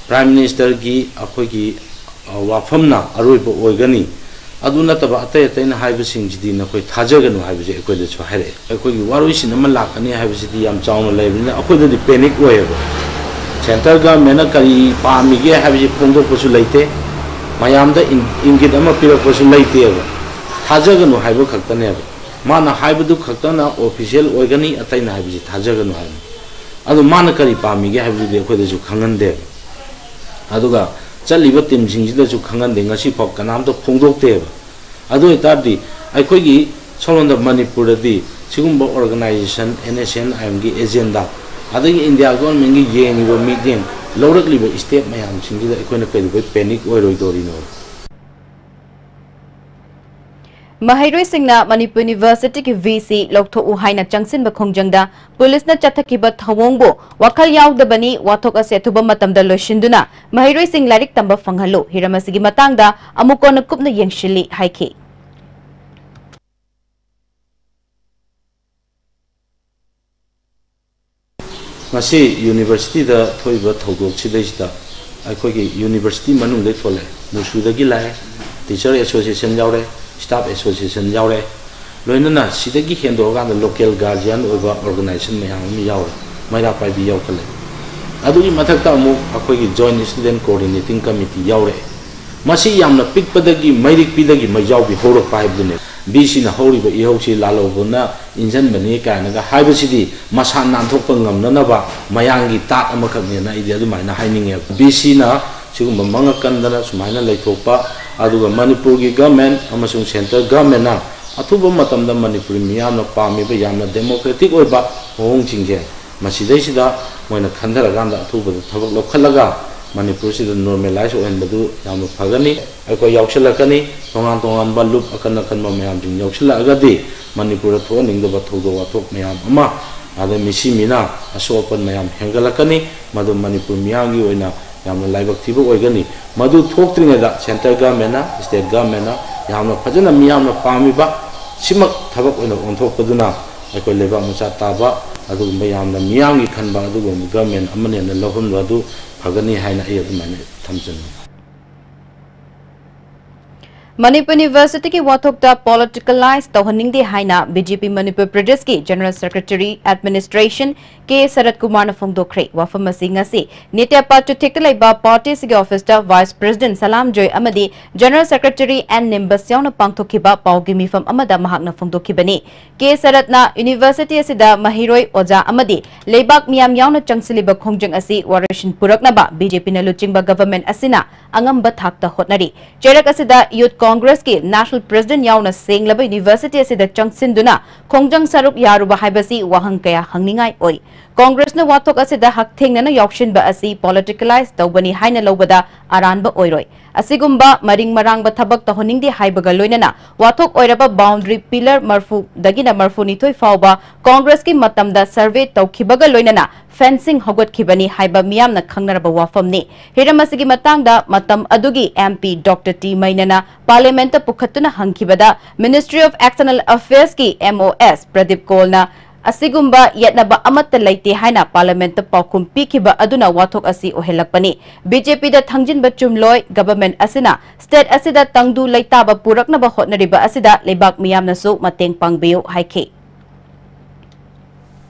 Prime Minister ꯒꯤ ꯑꯩꯈꯣꯏꯒꯤ, ꯑ, ꯋꯥꯐꯝꯅ ꯑꯔꯣꯏꯕ ꯑꯣꯏꯒꯅꯤ, ꯑꯗꯨ ꯅꯠꯇꯕ ꯑꯇꯩ ꯑꯇꯩꯅ ꯍꯥꯏꯕꯁꯤꯡꯁꯤꯗꯤ ꯅꯈꯣꯏ ꯊꯥꯖꯒꯅꯨ ꯍꯥꯏꯕꯁꯦ ꯑꯩꯈꯣꯏꯗꯁꯨ ꯍꯥꯏꯔꯛꯑꯦ꯫ ꯑꯩꯈꯣꯏꯒꯤ ꯋꯥꯔꯣꯏꯁꯤꯟ ꯑꯃ ꯂꯥꯛꯀꯅꯤ ꯍꯥꯏꯕꯁꯤꯗꯤ ꯌꯥꯝ ꯆꯥꯎꯅ ꯂꯩꯕꯅꯤꯅ ꯑꯩꯈꯣꯏꯗꯗꯤ panic ꯑꯣꯏꯌꯦꯕ꯫ Central Government ꯅ ꯀꯔꯤ ꯄꯥꯝꯃꯤꯒꯦ ꯍꯥꯏꯕꯁꯤ ꯐꯣꯡꯗꯣꯛꯄꯁꯨ ꯂꯩꯇꯦ, ꯃꯌꯥꯝꯗ ꯏꯪ-, ꯏꯪꯒꯤꯠ ꯑꯃ ꯄꯤꯔꯛꯄꯁꯨ ꯂꯩꯇꯦꯕ꯫ ꯊꯥꯖꯒꯅꯨ ꯍꯥꯏꯕ ꯈꯛꯇꯅꯦꯕ꯫ ꯃꯥꯅ ꯍꯥꯏꯕꯗꯨ ꯈꯛꯇꯅ official ꯑꯣꯏꯒꯅꯤ, ꯑꯇꯩꯅ ꯍꯥꯏꯕꯁꯤ ꯊꯥꯖꯒꯅꯨ ꯍꯥꯏꯕꯅꯤ꯫ ꯑꯗꯨ ꯃꯥꯅ ꯀꯔꯤ ꯄꯥꯝꯃꯤꯒꯦ ꯍꯥꯏꯕꯗꯨꯗꯤ ꯑꯩꯈꯣꯏꯗꯁꯨ ꯈꯪꯍꯟꯗꯦꯕ꯫ ꯑꯗꯨꯒ ꯆꯠꯂꯤꯕ team ꯁꯤꯡꯁꯤꯗꯁꯨ ꯈꯪꯍꯟꯗꯦ, ꯉꯁꯤꯐꯥꯎ ꯀꯅꯥꯝꯇ ꯐꯣꯡꯗꯣꯛꯇꯦꯕ꯫ ꯑꯗꯨ ꯑꯣꯏꯇꯥꯔꯗꯤ ꯑꯩꯈꯣꯏꯒꯤ ꯁꯣꯝꯂꯣꯝꯗ ꯃꯅꯤꯄꯨꯔꯗꯗꯤ ꯁꯤꯒꯨꯝꯕ organization, N S C N I M ꯒꯤ agenda, ꯑꯗꯒꯤ India Government ꯀꯤ ꯌꯦꯡꯉꯤꯕ ꯃꯤꯠꯌꯦꯡ, ꯂꯧꯔꯛꯂꯤꯕ step ꯃꯌꯥꯝꯁꯤꯡꯁꯤꯗ ꯑꯩꯈꯣꯏꯅ ꯀꯩꯗꯧꯕꯩ panic ꯑꯣꯏꯔꯣꯏꯗꯧꯔꯤꯅꯣ? ꯃꯍꯩꯔꯣꯏꯁꯤꯡꯅ ꯃꯅꯤꯄꯨꯔ ꯌꯨꯅꯤꯚꯔꯁꯤꯇꯤꯒꯤ ꯚꯤ ꯁꯤ ꯂꯧꯊꯣꯛꯎ ꯍꯥꯏꯅ ꯆꯪꯁꯤꯟꯕ ꯈꯣꯡꯖꯪꯗ ꯄꯨꯂꯤꯁꯅ ꯆꯠꯊꯈꯤꯕ ꯊꯧꯑꯣꯡꯕꯨ ꯋꯥꯈꯜ ꯌꯥꯎꯗꯕꯅꯤ, ꯋꯥꯊꯣꯛ ꯑꯁꯤ ꯑꯊꯨꯕ ꯃꯇꯝꯗ ꯂꯣꯏꯁꯤꯟꯗꯨꯅ ꯃꯍꯩꯔꯣꯏꯁꯤꯡ ꯂꯥꯏꯔꯤꯛ ꯇꯝꯕ ꯐꯪꯍꯜꯂꯨ, ꯍꯤꯔꯝ ꯑꯁꯤꯒꯤ ꯃꯇꯥꯡꯗ ꯑꯃꯨꯛ ꯀꯣꯟꯅ ꯀꯨꯞꯅ ꯌꯦꯡꯁꯤꯜꯂꯤ ꯍꯥꯏꯈꯤ꯫ ꯉꯁꯤ ꯌꯨꯅꯤꯚꯔꯁꯤꯇꯤꯗ ꯊꯣꯛꯏꯕ ꯊꯧꯗꯣꯛꯁꯤꯗꯩꯁꯤꯗ ꯑꯩꯈꯣꯏꯒꯤ ꯌꯨꯅꯤꯚꯔꯁꯤꯇꯤ ꯃꯅꯨꯡꯗꯩ ꯊꯣꯛꯂꯛꯑꯦ, ꯃꯨꯁꯨꯗꯒꯤ ꯂꯥꯛꯑꯦ, ꯇꯤꯆꯔ ꯑꯦꯁꯣꯁꯤꯌꯦꯁꯟ ꯌꯥꯎꯔꯦ, ꯁ꯭ꯇꯥꯐ ꯑꯦꯁꯣꯁꯤꯌꯦꯁꯟ ꯌꯥꯎꯔꯦ, ꯂꯣꯏꯅꯅ ꯁꯤꯗꯒꯤ ꯍꯦꯟꯗꯣꯛꯑꯀꯥꯟꯗ ꯂꯣꯀꯦꯜ ꯒꯥꯔꯖꯤꯌꯥꯟ ꯑꯣꯏꯕ ꯑꯣꯔꯒꯅꯥꯏꯖꯦꯁꯟ ꯃꯌꯥꯝ ꯑꯃ ꯌꯥꯎꯔꯦ, ꯃꯩꯔꯥ ꯄꯥꯏꯕꯤ ꯌꯥꯎꯈꯠꯂꯦ꯫ ꯑꯗꯨꯒꯤ ꯃꯊꯛꯇ ꯑꯃꯨꯛ ꯑꯩꯈꯣꯏꯒꯤ ꯖꯣꯏꯟꯠ ꯁ꯭ꯇꯨꯗꯦꯟꯠ ꯀꯣꯑꯣꯔꯗꯤꯅꯦꯇꯤꯡ ꯀꯃꯤꯇꯤ ꯌꯥꯎꯔꯛꯑꯦ꯫ ꯃꯁꯤ ꯌꯥꯝꯅ ꯄꯤꯛꯄꯗꯒꯤ ꯃꯩꯔꯤꯛ ꯄꯤꯗꯒꯤ ꯃꯩꯖꯥꯎꯕꯤ ꯍꯧꯔꯛꯄ ꯍꯥꯏꯕꯗꯨꯅꯦ꯫ ꯚꯤ ꯁꯤꯅ ꯍꯧꯔꯤꯕ ꯏꯍꯧꯁꯤ ꯂꯥꯜꯍꯧꯕꯅ ꯏꯟꯖꯟꯕꯅꯤ ꯀꯥꯏꯅꯒ ꯍꯥꯏꯕꯁꯤꯗꯤ ꯃꯁꯥ ꯅꯥꯟꯊꯣꯛꯄ ꯉꯝꯅꯅꯕ ꯃꯌꯥꯡꯒꯤ ꯇꯥꯠ ꯑꯃꯈꯛꯅꯦꯅ ꯑꯩꯗꯤ ꯑꯗꯨꯃꯥꯏꯅ ꯍꯥꯏꯅꯤꯡꯉꯦꯕ꯫ ꯚꯤ ꯁꯤꯅ ꯁꯤꯒꯨꯝꯕ ꯃꯉꯛ ꯀꯟꯗꯅ ꯁꯨꯃꯥꯏꯅ ꯂꯩꯊꯣꯛꯄ, ꯑꯗꯨꯒ ꯃꯅꯤꯄꯨꯔꯒꯤ ꯒꯚꯔꯟꯃꯦꯟꯠ ꯑꯃꯁꯨꯡ ꯁꯦꯟꯇꯔ ꯒꯚꯔꯟꯃꯦꯟꯠꯅ ꯑꯊꯨꯕ ꯃꯇꯝꯗ ꯃꯅꯤꯄꯨꯔꯤ ꯃꯤꯌꯥꯝꯅ ꯄꯥꯝꯃꯤꯕ ꯌꯥꯝꯅ ꯗꯦꯃꯣꯀ꯭ꯔꯦꯇꯤꯛ ꯑꯣꯏꯕ ꯃꯑꯣꯡꯁꯤꯡꯁꯦ ꯃꯁꯤꯗꯩꯁꯤꯗ ꯃꯣꯏꯅ ꯈꯟꯊꯔꯀꯥꯟꯗ ꯑꯊꯨꯕꯗ ꯊꯕꯛ ꯂꯧꯈꯠꯂꯒ ꯃꯅꯤꯄꯨꯔꯁꯤꯗ ꯅꯣꯔꯃꯦꯂꯥꯏꯁ ꯑꯣꯏꯍꯟꯕꯗꯨ ꯌꯥꯝꯅ ꯐꯒꯅꯤ꯫ ꯑꯩꯈꯣꯏ ꯌꯥꯎꯁꯤꯜꯂꯛꯀꯅꯤ, ꯇꯣꯉꯥꯟ ꯇꯣꯉꯥꯟꯕ ꯂꯨꯞ ꯑꯀꯟ ꯑꯀꯟꯕ ꯃꯌꯥꯝꯁꯤꯡ ꯌꯥꯎꯁꯤꯜꯂꯛꯑꯒꯗꯤ ꯃꯅꯤꯄꯨꯔꯗ ꯊꯣꯛꯍꯟꯅꯤꯡꯗꯕ ꯊꯧꯗꯣꯛ ꯋꯥꯊꯣꯛ ꯃꯌꯥꯝ ꯑꯃ, ꯑꯗ ꯃꯤꯁꯤ ꯃꯤꯅꯥ ꯑꯁꯣꯛ ꯑꯄꯟ ꯃꯌꯥꯝ ꯍꯦꯟꯒꯠꯂꯛꯀꯅꯤ꯫ ꯃꯗꯨ ꯃꯅꯤꯄꯨꯔ ꯃꯤꯌꯥꯝꯒꯤ ꯑꯣꯏꯅ ꯌꯥꯝꯅ ꯂꯥꯏꯕꯛ ꯊꯤꯕ ꯑꯣꯏꯒꯅꯤ꯫ ꯃꯗꯨ ꯊꯣꯛꯇ꯭ꯔꯤꯉꯩꯗ ꯁꯦꯟꯇꯔ ꯒꯚꯔꯟꯃꯦꯟꯠꯅ, ꯁ꯭ꯇꯦꯠ ꯒꯚꯔꯟꯃꯦꯟꯠꯅ ꯌꯥꯝꯅ ꯐꯖꯅ ꯃꯤꯌꯥꯝꯅ ꯄꯥꯝꯃꯤꯕ ꯁꯤꯃꯛ ꯊꯕꯛ ꯑꯣꯏꯅ ꯑꯣꯟꯊꯣꯛꯄꯗꯨꯅ ꯑꯩꯈꯣꯏ ꯂꯩꯕꯥꯛ ꯃꯆꯥ ꯇꯥꯕ ꯑꯗꯨꯒꯨꯝꯕ ꯌꯥꯝꯅ ꯃꯤꯌꯥꯝꯒꯤ ꯈꯟꯕ ꯑꯗꯨꯒꯨꯝꯕ ꯒꯚꯔꯟꯃꯦꯟꯠ ꯑꯃꯅꯦꯅ ꯂꯧꯍꯟꯕ ꯑꯗꯨ ꯐꯒꯅꯤ ꯍꯥꯏꯅ ꯑꯩ ꯑꯗꯨꯃꯥꯏꯅ ꯊꯝꯖꯅꯤꯡꯏ꯫ ꯃꯅꯤꯄꯨꯔ ꯌꯨꯅꯤꯚꯔꯁꯤꯇꯤꯒꯤ ꯋꯥꯊꯣꯛꯇ ꯄꯣꯂꯤꯇꯤꯀꯦꯂꯥꯏꯖ ꯇꯧꯍꯟꯅꯤꯡꯗꯦ ꯍꯥꯏꯅ ꯕꯤ ꯖꯦ ꯄꯤ ꯃꯅꯤꯄꯨꯔ ꯄ꯭ꯔꯗꯦꯁꯀꯤ ꯖꯦꯅꯔꯦꯜ ꯁꯦꯀ꯭ꯔꯦꯇꯔꯤ ꯑꯦꯗꯃꯤꯅꯤꯁꯇ꯭ꯔꯦꯁꯟ ꯀꯦ ꯁꯔꯠ ꯀꯨꯃꯥꯔꯅ ꯐꯣꯡꯗꯣꯛꯈ꯭ꯔꯦ꯫ ꯋꯥꯐꯝ ꯑꯁꯤ ꯉꯁꯤ ꯅꯤꯇ꯭ꯌ ꯄꯥꯠ ꯆꯨꯊꯦꯛꯇ ꯂꯩꯕ ꯄꯥꯔꯇꯤ ꯑꯁꯤꯒꯤ ꯑꯣꯐꯤꯁꯇ ꯚꯥꯏꯁ ꯄ꯭ꯔꯁꯤꯗꯦꯟꯠ ꯁꯂꯥꯝ ꯖꯣꯏ ꯑꯃꯗꯤ ꯖꯦꯅꯔꯦꯜ ꯁꯦꯀ꯭ꯔꯦꯇꯔꯤ ꯑꯦꯟ ꯅꯤꯝꯕꯁ ꯌꯥꯎꯅ ꯄꯥꯡꯊꯣꯛꯈꯤꯕ ꯄꯥꯎꯒꯤ ꯃꯤꯐꯝ ꯑꯃꯗ ꯃꯍꯥꯛꯅ ꯐꯣꯡꯗꯣꯛꯈꯤꯕꯅꯤ꯫ ꯀꯦ ꯁꯔꯠꯅ ꯌꯨꯅꯤꯚꯔꯁꯤꯇꯤ ꯑꯁꯤꯗ ꯃꯍꯩꯔꯣꯏ, ꯑꯣꯖꯥ ꯑꯃꯗꯤ ꯂꯩꯕꯥꯛ ꯃꯤꯌꯥꯝ ꯌꯥꯎꯅ ꯆꯪꯁꯤꯜꯂꯤꯕ ꯈꯣꯡꯖꯪ ꯑꯁꯤ ꯋꯥꯔꯣꯏꯁꯤꯟ ꯄꯨꯔꯛꯅꯕ ꯕꯤ ꯖꯦ ꯄꯤꯅ ꯂꯨꯆꯤꯡꯕ ꯒꯚꯔꯟꯃꯦꯟꯠ ꯑꯁꯤꯅ ꯑꯉꯝꯕ ꯊꯥꯛꯇ ꯍꯣꯠꯅꯔꯤ꯫ ꯆꯩꯔꯛ ꯑꯁꯤꯗ ꯌꯨꯊ ꯀꯣꯡꯒ꯭ꯔꯦꯁꯀꯤ ꯅꯦꯁꯅꯦꯜ ꯄ꯭ꯔꯁꯤꯗꯦꯟꯠ ꯌꯥꯎꯅ ꯁꯦꯡꯂꯕ ꯌꯨꯅꯤꯚꯔꯁꯤꯇꯤ ꯑꯁꯤꯗ ꯆꯪꯁꯤꯟꯗꯨꯅ ꯈꯣꯡꯖꯪ ꯁꯔꯨꯛ ꯌꯥꯔꯨꯕ ꯍꯥꯏꯕꯁꯤ ꯋꯥꯍꯪ ꯀꯌꯥ ꯍꯪꯅꯤꯡꯉꯥꯏ ꯑꯣꯏ꯫ ꯀꯣꯡꯒ꯭ꯔꯦꯁꯅ ꯋꯥꯊꯣꯛ ꯑꯁꯤꯗ ꯍꯛꯊꯦꯡꯅꯅ ꯌꯥꯎꯁꯤꯟꯕ ꯑꯁꯤ politicalize ꯇꯧꯕꯅꯤ ꯍꯥꯏꯅ ꯂꯧꯕꯗ ꯑꯔꯥꯟꯕ ꯑꯣꯏꯔꯣꯏ꯫ ꯑꯁꯤꯒꯨꯝꯕ ꯃꯔꯤꯡ ꯃꯔꯥꯡꯕ ꯊꯕꯛ ꯇꯧꯍꯟꯅꯤꯡꯗꯦ ꯍꯥꯏꯕꯒ ꯂꯣꯏꯅꯅ ꯋꯥꯊꯣꯛ ꯑꯣꯏꯔꯕ boundary pillar ꯃꯔꯐꯨꯗꯒꯤꯅ ꯃꯔꯐꯨꯅꯤꯊꯣꯏ ꯐꯥꯎꯕ ꯀꯣꯡꯒ꯭ꯔꯦꯁꯀꯤ ꯃꯇꯝꯗ survey ꯇꯧꯈꯤꯕꯒ ꯂꯣꯏꯅꯅ fencing ꯍꯧꯒꯠꯈꯤꯕꯅꯤ ꯍꯥꯏꯕ ꯃꯤꯌꯥꯝꯅ ꯈꯪꯅꯔꯕ ꯋꯥꯐꯝꯅꯤ꯫ ꯍꯤꯔꯝ ꯑꯁꯤꯒꯤ ꯃꯇꯥꯡꯗ ꯃꯇꯝ ꯑꯗꯨꯒꯤ M P Doctor T ꯃꯩꯅꯅ Parliament ꯄꯨꯈꯠꯇꯨꯅ ꯍꯪꯈꯤꯕꯗ Ministry of External Affairs ꯀꯤ M O S ꯄ꯭ꯔꯗꯤꯞ ꯀꯣꯜꯅ ꯑꯁꯤꯒꯨꯝꯕ ꯌꯦꯠꯅꯕ ꯑꯃꯠꯇ ꯂꯩꯇꯦ ꯍꯥꯏꯅ Parliament ꯄꯥꯎꯈꯨꯝ ꯄꯤꯈꯤꯕ ꯑꯗꯨꯅ ꯋꯥꯊꯣꯛ ꯑꯁꯤ ꯑꯣꯏꯍꯜꯂꯛꯄꯅꯤ꯫ B J P ꯗ ꯊꯥꯡꯖꯤꯟꯕ ꯆꯨꯝꯂꯣꯏ, government ꯑꯁꯤꯅ state ꯑꯁꯤꯗ ꯇꯪꯗꯨ ꯂꯩꯇꯥꯕ ꯄꯨꯔꯛꯅꯕ ꯍꯣꯠꯅꯔꯤꯕ ꯑꯁꯤꯗ ꯂꯩꯕꯥꯛ ꯃꯤꯌꯥꯝꯅꯁꯨ ꯃꯇꯦꯡ ꯄꯥꯡꯕꯤꯌꯨ ꯍꯥꯏꯈꯤ꯫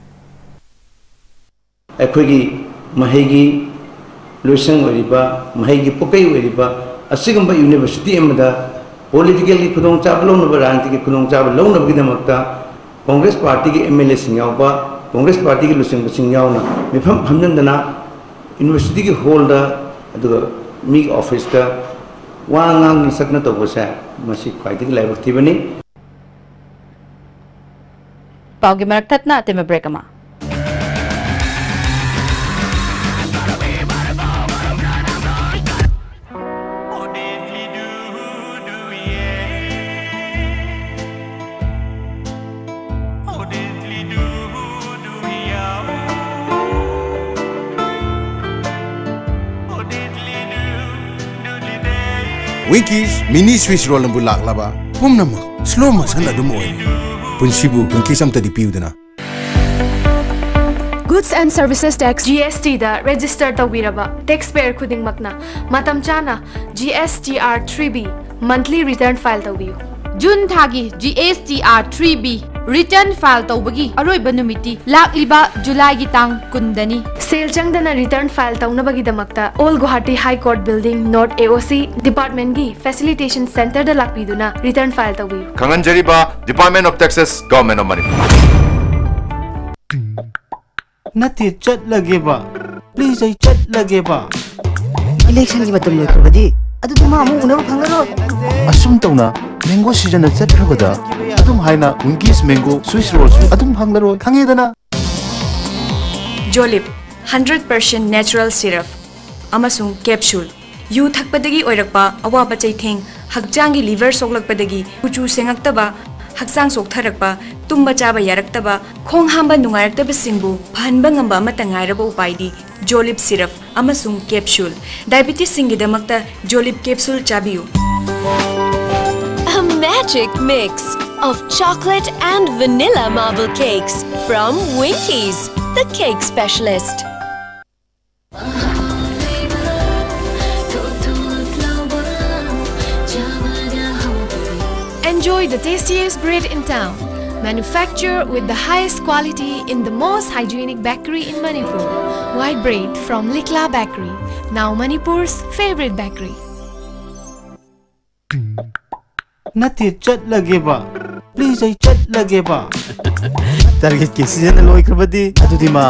ꯑꯩꯈꯣꯏꯒꯤ ꯃꯍꯩꯒꯤ ꯂꯣꯏꯁꯪ ꯑꯣꯏꯔꯤꯕ, ꯃꯍꯩꯒꯤ ꯄꯨꯀꯩ ꯑꯣꯏꯔꯤꯕ ꯑꯁꯤꯒꯨꯝꯕ university ꯑꯃꯗ politicalꯒꯤ ꯈꯨꯗꯣꯡꯆꯥꯕ ꯂꯧꯅꯕ, ꯔꯥꯖꯅꯤꯇꯤꯒꯤ ꯈꯨꯗꯣꯡꯆꯥꯕ ꯂꯧꯅꯕꯒꯤꯗꯃꯛꯇ Congress partyꯒꯤ M L Aꯁꯤꯡ ꯌꯥꯎꯕ, Congress partyꯒꯤ ꯂꯨꯆꯤꯡꯕꯁꯤꯡ ꯌꯥꯎꯅ ꯃꯤꯐꯝ ꯐꯝꯖꯤꯟꯗꯅ universityꯒꯤ hallꯗ, ꯑꯗꯨꯒ ꯃꯤꯒꯤ officeꯇ ꯋꯥ ꯉꯥꯡꯗꯅ ꯆꯠꯇꯅ ꯇꯧꯕꯁꯦ, ꯃꯁꯤ ꯈ꯭ꯋꯥꯏꯗꯒꯤ ꯂꯥꯏꯕꯛ ꯊꯤꯕꯅꯤ꯫ ꯄꯥꯎꯒꯤ ꯃꯔꯛ ꯊꯠꯅ ꯑꯇꯦꯟꯕ break ꯑꯃ꯫ Winkies mini Swiss roll ꯅꯕꯨ ꯂꯥꯛꯂꯕ? ꯄꯨꯝꯅꯃꯛ slow motion ꯑꯗꯨꯝ ꯑꯣꯏꯔꯦ꯫ ꯄꯨꯟꯁꯤꯕꯨ Winkies ꯑꯝꯇꯗꯤ ꯄꯤꯌꯨꯗꯅ꯫ Goods and Services Tax, G S T the register ꯇꯧꯕꯤꯔꯕ taxpayer ꯈꯨꯗꯤꯡꯃꯛꯅ ꯃꯇꯝ ꯆꯥꯅ G S T R three B monthly return file ꯇꯧꯕꯤꯌꯨ꯫ ꯖꯨꯟ ꯊꯥꯒꯤ G S T R three B return file ꯇꯧꯕꯒꯤ ꯑꯔꯣꯏꯕ ꯅꯨꯃꯤꯠꯇꯤ ꯂꯥꯛꯂꯤꯕ ꯖꯨꯂꯥꯏꯒꯤ ꯇꯥꯡ ꯀꯨꯟꯗꯅꯤ꯫ ꯁꯦꯜ ꯆꯪꯗꯅ return file ꯇꯧꯅꯕꯒꯤꯗꯃꯛꯇ Old Guwahati High Court Building, North A O C departmentꯀꯤ facilitation centreꯗ ꯂꯥꯛꯄꯤꯗꯨꯅ return file ꯇꯧꯕꯤꯌꯨ꯫ ꯈꯪꯍꯟꯖꯔꯤꯕ, Department of Taxes, Government of Manipur꯫ ꯅꯠꯇꯦ, ꯆꯠꯂꯒꯦꯕ꯫ Please, ꯑꯩ ꯆꯠꯂꯒꯦꯕ꯫ Electionꯒꯤ ꯃꯇꯝ ꯂꯣꯏꯈ꯭ꯔꯕꯗꯤ ꯑꯗꯨꯗꯤ ꯃꯥ ꯑꯃꯨꯛ ꯎꯅꯕ ꯐꯪꯉꯔꯣꯏ꯫ ꯑꯁꯨꯝ ꯇꯧꯅ mango seasonꯅ ꯆꯠꯈ꯭ꯔꯕꯗ ꯑꯗꯨꯝ ꯍꯥꯏꯅ Winkies mango Swiss rollꯁꯨ ꯑꯗꯨꯝ ꯐꯪꯂꯔꯣꯏ꯫ ꯈꯪꯉꯦꯗꯅ? Jolib, hundred percent natural syrup ꯑꯃꯁꯨꯡ capsule꯫ ꯌꯨ ꯊꯛꯄꯗꯒꯤ ꯑꯣꯏꯔꯛꯄ ꯑꯋꯥꯕ ꯆꯩꯊꯦꯡ, ꯍꯛꯆꯥꯡꯒꯤ liver ꯁꯣꯛꯂꯛꯄꯗꯒꯤ ꯀꯨꯆꯨ ꯁꯦꯡꯉꯛꯇꯕ, ꯍꯛꯆꯥꯡ ꯆꯣꯛꯊꯔꯛꯄ, ꯇꯨꯝꯕ ꯆꯥꯕ ꯌꯥꯔꯛꯇꯕ, ꯈꯣꯡ ꯍꯥꯝꯕ ꯅꯨꯡꯉꯥꯏꯔꯛꯇꯕꯁꯤꯡꯕꯨ ꯐꯍꯟꯕ ꯉꯝꯕ ꯑꯃꯠꯇ ꯉꯥꯏꯔꯕ ꯎꯄꯥꯏꯗꯤ Jolib syrup ꯑꯃꯁꯨꯡ capsule꯫ Diabetesꯁꯤꯡꯒꯤꯗꯃꯛꯇ Jolib capsule ꯆꯥꯕꯤꯌꯨ꯫ A magic mix of chocolate and vanilla marble cakes from Winkies, the cake specialist. Enjoy the tastiest bread in town. Manufactured with the highest quality in the most hygienic bakery in Manipur. White bread from Likla Bakery, now Manipur's favorite bakery. ꯅꯠꯇꯦ, ꯆꯠꯂꯒꯦꯕ꯫ Please, ꯑꯩ ꯆꯠꯂꯒꯦꯕ꯫ Targetꯀꯤ season ꯂꯣꯏꯈ꯭ꯔꯕꯗꯤ ꯑꯗꯨꯗꯤ ꯃꯥ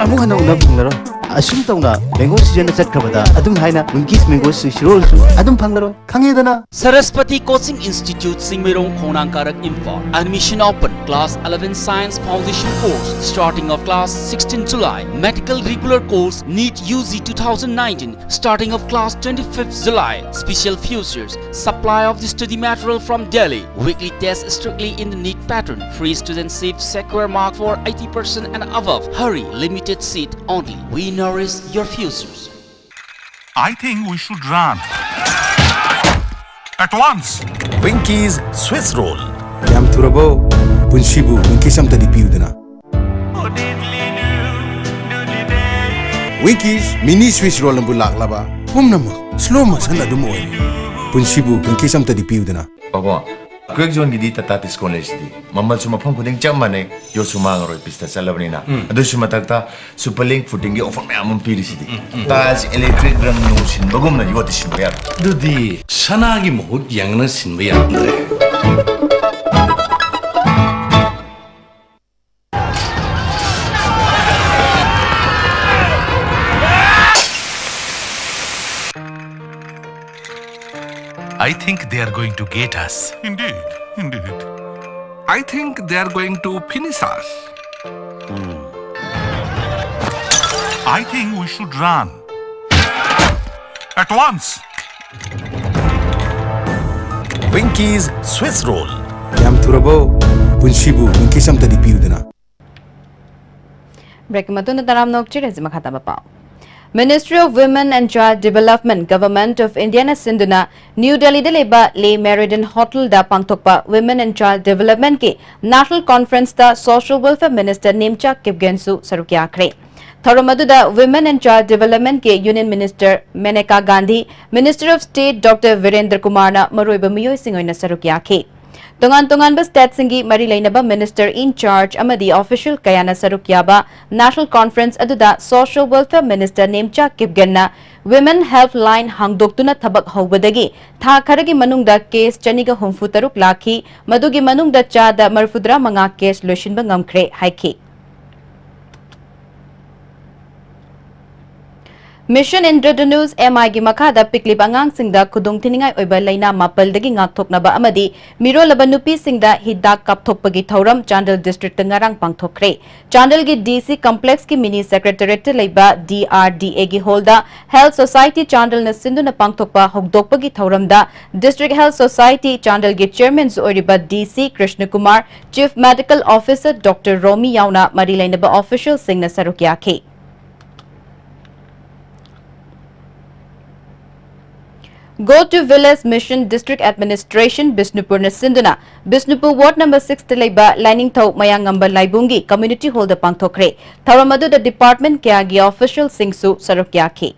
ꯑꯃꯨꯛ ꯍꯟꯅ ꯎꯅꯕ ꯐꯪꯂꯔꯣꯏ꯫ ꯑꯁꯨꯝ ꯇꯧꯅ mango season ꯆꯠꯈ꯭ꯔꯕꯗ ꯑꯗꯨꯝ ꯍꯥꯏꯅ Winkies mango swiss rollꯁꯨ ꯑꯗꯨꯝ ꯐꯪꯂꯔꯣꯏ꯫ ꯈꯪꯉꯦꯗꯅ? Saraswati Coaching Institute, Singmeirong, Khongnangkarak, Imphal. Admission open. Class eleven Science Foundation course, starting of class sixteen July. Medical regular course, NEET U G two thousand nineteen, starting of class twenty-fifth July. Special features: supply of the study material from Delhi. Weekly test strictly in the NEET pattern. Free student seat, secure mark for eighty percent and above. Hurry, limited seat only. We nourish your futures. I think we should run. At once. Winkies Swiss Roll. ꯌꯥꯝ ꯊꯨꯔꯕꯣ? ꯄꯨꯟꯁꯤꯕꯨ Winkies ꯑꯝꯇꯗꯤ ꯄꯤꯌꯨꯗꯅ꯫ Winkies Mini Swiss Roll ꯑꯃꯕꯨ ꯂꯥꯛꯂꯕ ꯄꯨꯝꯅꯃꯛ slow motion ꯑꯗꯨꯝ ꯑꯣꯏꯔꯦ꯫ ꯄꯨꯟꯁꯤꯕꯨ Winkies ꯑꯝꯇꯗꯤ ꯄꯤꯌꯨꯗꯅ꯫ ꯄꯥꯕꯨꯡ, Quick Zoneꯒꯤꯗꯤ Tata Tiscon ꯂꯩꯁꯤꯗꯤ꯫ ꯃꯃꯜꯁꯨ ꯃꯐꯝ ꯈꯨꯗꯤꯡ ꯆꯞ ꯃꯥꯟꯅꯩ, ꯌꯣꯠꯁꯨ ꯃꯥꯡꯉꯔꯣꯏ ꯄꯤꯁꯇ ꯆꯠꯂꯕꯅꯤꯅ꯫ ꯑꯗꯨꯁꯨ ꯃꯊꯛꯇ Superlink Footingꯒꯤ offer ꯃꯌꯥꯝ ꯑꯃ ꯄꯤꯔꯤꯁꯤꯗꯤ꯫ Tiles, electric, ꯔꯪ ꯅꯨꯡ ꯁꯤꯟꯕꯒꯨꯝꯅ ꯌꯣꯠꯇꯤ ꯁꯤꯟꯕ ꯌꯥꯔꯣꯏ꯫ ꯑꯗꯨꯗꯤ ꯁꯅꯥꯒꯤ ꯃꯍꯨꯠ ꯌꯥꯡꯅ ꯁꯤꯟꯕ ꯌꯥꯔꯝꯗ꯭ꯔꯦ꯫ I think they are going to get us. Indeed, indeed. I think they are going to finish us. I think we should run. At once. Winky's Swiss Roll. ꯌꯥꯝ ꯊꯨꯔꯕꯣ? ꯄꯨꯟꯁꯤꯕꯨ ꯋꯤꯡꯀꯤꯁ ꯑꯝꯇꯗꯤ ꯄꯤꯌꯨꯗꯅ꯫ Break ꯃꯇꯨꯡꯗ ꯇꯔꯥꯝꯅ ꯑꯣꯛꯆꯔꯤ꯫ ꯍꯧꯖꯤꯛ ꯃꯈꯥ ꯇꯥꯕ ꯄꯥꯎ꯫ Ministry of Women and Child Development, Government of Indiaꯅ ꯁꯤꯟꯗꯨꯅ new ꯗꯦꯜꯂꯤꯗ ꯂꯩꯕ Le Méridien Hotelꯗ ꯄꯥꯡꯊꯣꯛꯄ Women and Child Developmentꯀꯤ National Conferenceꯇ Social Welfare Minister Nemcha ꯀꯤꯞꯒꯦꯟꯁꯨ ꯁꯔꯨꯛ ꯌꯥꯈ꯭ꯔꯦ꯫ ꯊꯧꯔꯝ ꯑꯗꯨꯗ Women and Child Developmentꯀꯤ Union Minister Maneka Gandhi, Minister of State Doctor Birendra ꯀꯨꯃꯥꯔꯅ ꯃꯔꯨꯑꯣꯏꯕ ꯃꯤꯑꯣꯏꯁꯤꯡ ꯑꯣꯏꯅ ꯁꯔꯨꯛ ꯌꯥꯈꯤ꯫ ꯇꯣꯉꯥꯟ ꯇꯣꯉꯥꯟꯕ stateꯁꯤꯡꯒꯤ ꯃꯔꯤ ꯂꯩꯅꯕ minister in charge ꯑꯃꯗꯤ official ꯀꯌꯥꯅ ꯁꯔꯨꯛ ꯌꯥꯕ National Conference ꯑꯗꯨꯗ Social Welfare Minister Nemcha ꯀꯤꯞꯒꯦꯟꯅ Women Helpline ꯍꯥꯡꯗꯣꯛꯇꯨꯅ ꯊꯕꯛ ꯍꯧꯕꯗꯒꯤ ꯊꯥ ꯈꯔꯒꯤ ꯃꯅꯨꯡꯗ case ꯆꯅꯤꯒ ꯍꯨꯝꯐꯨ ꯇꯔꯨꯛ ꯂꯥꯛꯈꯤ, ꯃꯗꯨꯒꯤ ꯃꯅꯨꯡꯗ ꯆꯥꯗ ꯃꯔꯤꯐꯨꯇꯔꯥ ꯃꯉꯥ case ꯂꯣꯏꯁꯤꯟꯕ ꯉꯝꯈ꯭ꯔꯦ ꯍꯥꯏꯈꯤ꯫ Mission ꯏꯟꯗ꯭ꯔꯙꯅꯨꯁ, MIꯒꯤ ꯃꯈꯥꯗ ꯄꯤꯛꯂꯤꯕ ꯑꯉꯥꯡꯁꯤꯡꯗ ꯈꯨꯗꯣꯡꯊꯤꯅꯤꯡꯉꯥꯏ ꯑꯣꯏꯕ ꯂꯥꯏꯅꯥ ꯃꯥꯄꯜꯗꯒꯤ ꯉꯥꯛꯊꯣꯛꯅꯕ ꯑꯃꯗꯤ ꯃꯤꯔꯣꯜꯂꯕ ꯅꯨꯄꯤꯁꯤꯡꯗ ꯍꯤꯗꯥꯛ ꯀꯥꯞꯊꯣꯛꯄꯒꯤ ꯊꯧꯔꯝ ꯆꯥꯟꯗꯦꯜ districtꯇ ꯉꯔꯥꯡ ꯄꯥꯡꯊꯣꯛꯈ꯭ꯔꯦ꯫ ꯆꯥꯟꯗꯦꯜꯒꯤ DC complexꯀꯤ mini secretariatꯇ ꯂꯩꯕ DRDAꯒꯤ hallꯗ Health Society ꯆꯥꯟꯗꯦꯜꯅ ꯁꯤꯟꯗꯨꯅ ꯄꯥꯡꯊꯣꯛꯄ ꯍꯧꯗꯣꯛꯄꯒꯤ ꯊꯧꯔꯝꯗ District Health Society ꯆꯥꯟꯗꯦꯜꯒꯤ chairmanꯁꯨ ꯑꯣꯏꯔꯤꯕ DC Krishna Kumar, Chief Medical Officer Doctor ꯔꯣꯃꯤ ꯌꯥꯎꯅ ꯃꯔꯤ ꯂꯩꯅꯕ officialꯁꯤꯡꯅ ꯁꯔꯨꯛ ꯌꯥꯈꯤ꯫ Go to Village Mission District Administration ꯕꯤꯁꯅꯨꯄꯨꯔꯅ ꯁꯤꯟꯗꯨꯅ ꯕꯤꯁꯅꯨꯄꯨꯔ ward number sixꯇ ꯂꯩꯕ ꯂꯥꯏꯅꯤꯡꯊꯧ ꯃꯌꯥꯡꯉꯝꯕ ꯂꯥꯏꯕꯨꯡꯒꯤ community hallꯗ ꯄꯥꯡꯊꯣꯛꯈ꯭ꯔꯦ꯫ ꯊꯧꯔꯝ ꯑꯗꯨꯗ department ꯀꯌꯥꯒꯤ officialꯁꯤꯡꯁꯨ ꯁꯔꯨꯛ ꯌꯥꯈꯤ꯫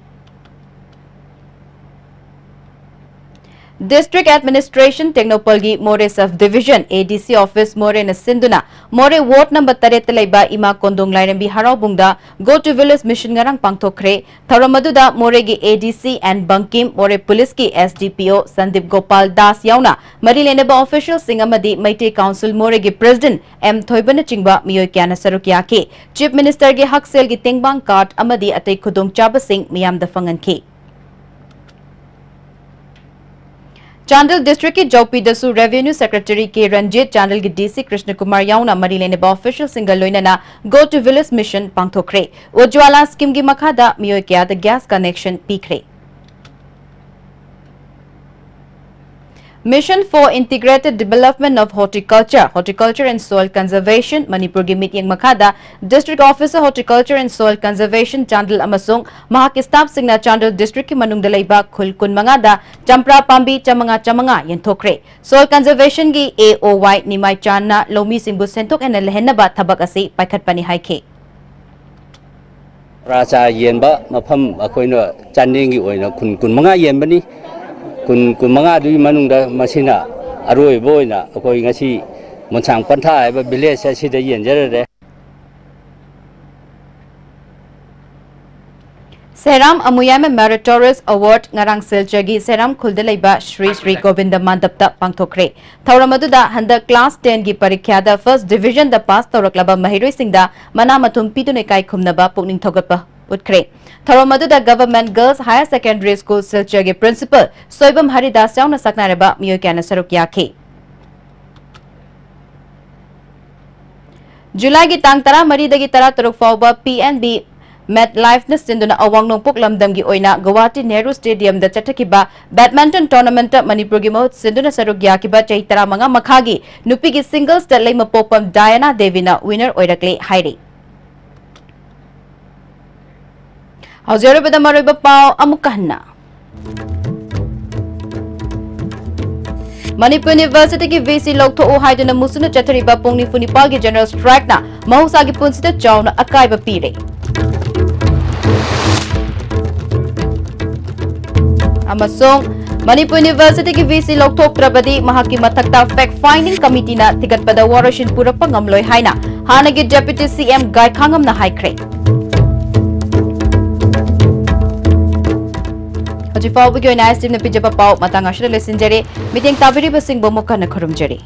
District Administration ꯇꯦꯡꯅꯧꯄꯜꯒꯤ ꯃꯣꯔꯦ Sub Division ADC office ꯃꯣꯔꯦꯅ ꯁꯤꯟꯗꯨꯅ ꯃꯣꯔꯦ ward number ꯇꯔꯦꯠꯇ ꯂꯩꯕ ꯏꯃꯥ ꯀꯣꯟꯗꯣꯡ ꯂꯥꯏꯔꯦꯝꯕꯤ ꯍꯔꯥꯎꯕꯨꯡꯗ Go to Village Mission ꯉꯔꯥꯡ ꯄꯥꯡꯊꯣꯛꯈ꯭ꯔꯦ꯫ ꯊꯧꯔꯝ ꯑꯗꯨꯗ ꯃꯣꯔꯦꯒꯤ ADC N ꯕꯪꯀꯤꯝ, ꯃꯣꯔꯦ policeꯀꯤ SDPO ꯁꯟꯗꯤꯞ ꯒꯣꯄꯥꯜ ꯗꯥꯁ ꯌꯥꯎꯅ ꯃꯔꯤ ꯂꯩꯅꯕ officialꯁꯤꯡ ꯑꯃꯗꯤ Meitei Council ꯃꯣꯔꯦꯒꯤ president M ꯊꯣꯏꯕꯅꯆꯤꯡꯕ ꯃꯤꯑꯣꯏ ꯀꯌꯥꯅ ꯁꯔꯨꯛ ꯌꯥꯈꯤ꯫ Chief Ministerꯒꯤ ꯍꯛꯁꯦꯜꯒꯤ ꯇꯦꯡꯕꯥꯡ card ꯑꯃꯗꯤ ꯑꯇꯩ ꯈꯨꯗꯣꯡꯆꯥꯕꯁꯤꯡ ꯃꯤꯌꯥꯝꯗ ꯐꯪꯍꯟꯈꯤ꯫ ꯆꯥꯟꯗꯦꯜ ꯗꯤꯁꯇ꯭ꯔꯤꯛꯀꯤ ꯖꯧꯄꯤꯗꯁꯨ Revenue Secretary K ꯔꯟꯖꯤꯠ, ꯆꯥꯟꯗꯦꯜꯒꯤ D C ꯀ꯭ꯔꯤꯁꯅ ꯀꯨꯃꯥꯔ ꯌꯥꯎꯅ ꯃꯔꯤ ꯂꯩꯅꯕ ꯑꯣꯐꯤꯁꯤꯌꯦꯜꯁꯤꯡꯒ ꯂꯣꯏꯅꯅ Go to Village Mission ꯄꯥꯡꯊꯣꯛꯈ꯭ꯔꯦ꯫ ꯎꯖ꯭ꯋꯥꯂꯥ ꯁ꯭ꯀꯤꯝꯒꯤ ꯃꯈꯥꯗ ꯃꯤꯑꯣꯏ ꯀꯌꯥꯗ ꯒ꯭ꯌꯥꯁ ꯀꯅꯦꯛꯁꯟ ꯄꯤꯈ꯭ꯔꯦ꯫ Mission for Integrated Development of Horticulture, Horticulture and Soil Conservation, ꯃꯅꯤꯄꯨꯔꯒꯤ ꯃꯤꯠꯌꯦꯡ ꯃꯈꯥꯗ District Officer Horticulture and Soil Conservation Chandel ꯑꯃꯁꯨꯡ ꯃꯍꯥꯛꯀꯤ ꯁ꯭ꯇꯥꯐꯁꯤꯡꯅ ꯆꯥꯟꯗꯦꯜ ꯗꯤꯁꯇ꯭ꯔꯤꯛꯀꯤ ꯃꯅꯨꯡꯗ ꯂꯩꯕ ꯈꯨꯜ ꯀꯨꯟꯃꯉꯥꯗ ꯆꯝꯄ꯭ꯔꯥ ꯄꯥꯝꯕꯤ ꯆꯥꯃꯉꯥ ꯆꯥꯃꯉꯥ ꯌꯦꯟꯊꯣꯛꯈ꯭ꯔꯦ꯫ Soil Conservationꯒꯤ A O Y ꯅꯤꯃꯥꯏ ꯆꯥꯟꯅ ꯂꯧꯃꯤꯁꯤꯡꯕꯨ ꯁꯦꯟꯊꯣꯛ ꯍꯦꯟꯅ ꯂꯩꯍꯟꯅꯕ ꯊꯕꯛ ꯑꯁꯤ ꯄꯥꯏꯈꯠꯄꯅꯤ ꯍꯥꯏꯈꯤ꯫ ꯆꯥꯔꯥ ꯆꯥ ꯌꯦꯟꯕ ꯃꯐꯝ ꯑꯩꯈꯣꯏꯅ ꯆꯥꯟꯗꯦꯜꯒꯤ ꯑꯣꯏꯅ ꯈꯨꯟ ꯀꯨꯟꯃꯉꯥ ꯌꯦꯟꯕꯅꯤ꯫ ꯈꯨꯟ ꯀꯨꯟꯃꯉꯥꯗꯨꯒꯤ ꯃꯅꯨꯡꯗ ꯃꯁꯤꯅ ꯑꯔꯣꯏꯕ ꯑꯣꯏꯅ ꯑꯩꯈꯣꯏ ꯉꯁꯤ ꯃꯣꯟꯁꯥꯡ ꯄꯟꯊꯥ ꯍꯥꯏꯕ village ꯑꯁꯤꯗ ꯌꯦꯟꯖꯔꯔꯦ꯫ ꯁꯦꯔꯥꯝ ꯑꯃꯨꯌꯥꯏꯃ Meritorious Award ꯉꯔꯥꯡ ꯁꯤꯜꯆꯔꯒꯤ ꯁꯦꯔꯥꯝ ꯈꯨꯜꯗ ꯂꯩꯕ ꯁ꯭ꯔꯤ ꯁ꯭ꯔꯤ ꯒꯣꯕꯤꯟꯗ ꯃꯥꯟꯗꯞꯇ ꯄꯥꯡꯊꯣꯛꯈ꯭ꯔꯦ꯫ ꯊꯧꯔꯝ ꯑꯗꯨꯗ ꯍꯟꯗꯛ class tenꯒꯤ ꯄꯔꯤꯈ꯭ꯌꯥꯗ first divisionꯗ pass ꯇꯧꯔꯛꯂꯕ ꯃꯍꯩꯔꯣꯏꯁꯤꯡꯗ ꯃꯅꯥ ꯃꯊꯨꯝ ꯄꯤꯗꯨꯅ ꯏꯀꯥꯏ ꯈꯨꯝꯅꯕ ꯄꯨꯛꯅꯤꯡ ꯊꯧꯒꯠꯄ ꯎꯠꯈ꯭ꯔꯦ꯫ ꯊꯧꯔꯝ ꯑꯗꯨꯗ Government Girls Higher Secondary School ꯁꯤꯜꯆꯔꯒꯤ principal Soibam Haridas ꯌꯥꯎꯅ ꯁꯛꯅꯥꯏꯔꯕ ꯃꯤꯑꯣꯏ ꯀꯌꯥꯅ ꯁꯔꯨꯛ ꯌꯥꯈꯤ꯫ ꯖꯨꯂꯥꯏꯒꯤ ꯇꯥꯡ ꯇꯔꯥꯃꯔꯤꯗꯒꯤ ꯇꯔꯥꯇꯔꯨꯛ ꯐꯥꯎꯕ P N B MetLifeꯅ ꯁꯤꯟꯗꯨꯅ ꯑꯋꯥꯡ ꯅꯣꯡꯄꯣꯛ ꯂꯝꯗꯝꯒꯤ ꯑꯣꯏꯅ ꯒꯨꯋꯥꯍꯥꯇꯤ ꯅꯦꯍꯔꯨ ꯁ꯭ꯇꯦꯗꯤꯌꯝꯗ ꯆꯠꯊꯈꯤꯕ badminton tournamentꯇ ꯃꯅꯤꯄꯨꯔꯒꯤ ꯃꯍꯨꯠ ꯁꯤꯟꯗꯨꯅ ꯁꯔꯨꯛ ꯌꯥꯈꯤꯕ ꯆꯍꯤ ꯇꯔꯥꯃꯉꯥ ꯃꯈꯥꯒꯤ ꯅꯨꯄꯤꯒꯤ singlesꯇ ꯂꯩꯃꯄꯣꯛꯄꯝ ꯗꯥꯌꯥꯅꯥ ꯗꯦꯕꯤꯅ winner ꯑꯣꯏꯔꯛꯂꯦ ꯍꯥꯏꯔꯤ꯫ ꯍꯧꯖꯤꯛ ꯑꯔꯣꯏꯕꯗ ꯃꯔꯨꯑꯣꯏꯕ ꯄꯥꯎ ꯑꯃꯨꯛꯀ ꯍꯟꯅ꯫ ꯃꯅꯤꯄꯨꯔ ꯌꯨꯅꯤꯚꯔꯁꯤꯇꯤꯒꯤ VC ꯂꯧꯊꯣꯛꯎ ꯍꯥꯏꯗꯨꯅ ꯃꯨꯁꯨꯅ ꯆꯠꯊꯔꯤꯕ ꯄꯨꯡ ꯅꯤꯐꯨ ꯅꯤꯄꯥꯜꯒꯤ general strikeꯅ ꯃꯍꯧꯁꯥꯒꯤ ꯄꯨꯟꯁꯤꯗ ꯆꯥꯎꯅ ꯑꯀꯥꯏꯕ ꯄꯤꯔꯦ꯫ ꯑꯃꯁꯨꯡ ꯃꯅꯤꯄꯨꯔ ꯌꯨꯅꯤꯚꯔꯁꯤꯇꯤꯒꯤ VC ꯂꯧꯊꯣꯛꯇ꯭ꯔꯕꯗꯤ ꯃꯍꯥꯛꯀꯤ ꯃꯊꯛꯇ fact finding committeeꯅ ꯊꯤꯒꯠꯄꯗ ꯋꯥꯔꯣꯏꯁꯤꯟ ꯄꯨꯔꯛꯄ ꯉꯝꯂꯣꯏ ꯍꯥꯏꯅ ꯍꯥꯟꯅꯒꯤ Deputy CM ꯒꯥꯏꯈꯥꯉꯝꯅ ꯍꯥꯏꯈ꯭ꯔꯦ꯫ ꯍꯧꯖꯤꯛ ꯐꯥꯎꯕꯒꯤ ꯑꯣꯏꯅ ꯑꯦꯁ ꯇꯤꯚꯤꯅ ꯄꯤꯖꯕ ꯄꯥꯎ ꯃꯇꯥꯡ ꯑꯁꯤꯗ ꯂꯣꯏꯁꯤꯟꯖꯔꯦ꯫ ꯃꯤꯠꯌꯦꯡ ꯇꯥꯕꯤꯔꯤꯕꯁꯤꯡꯕꯨ ꯑꯃꯨꯛ ꯍꯟꯅ ꯈꯨꯔꯨꯝꯖꯔꯤ꯫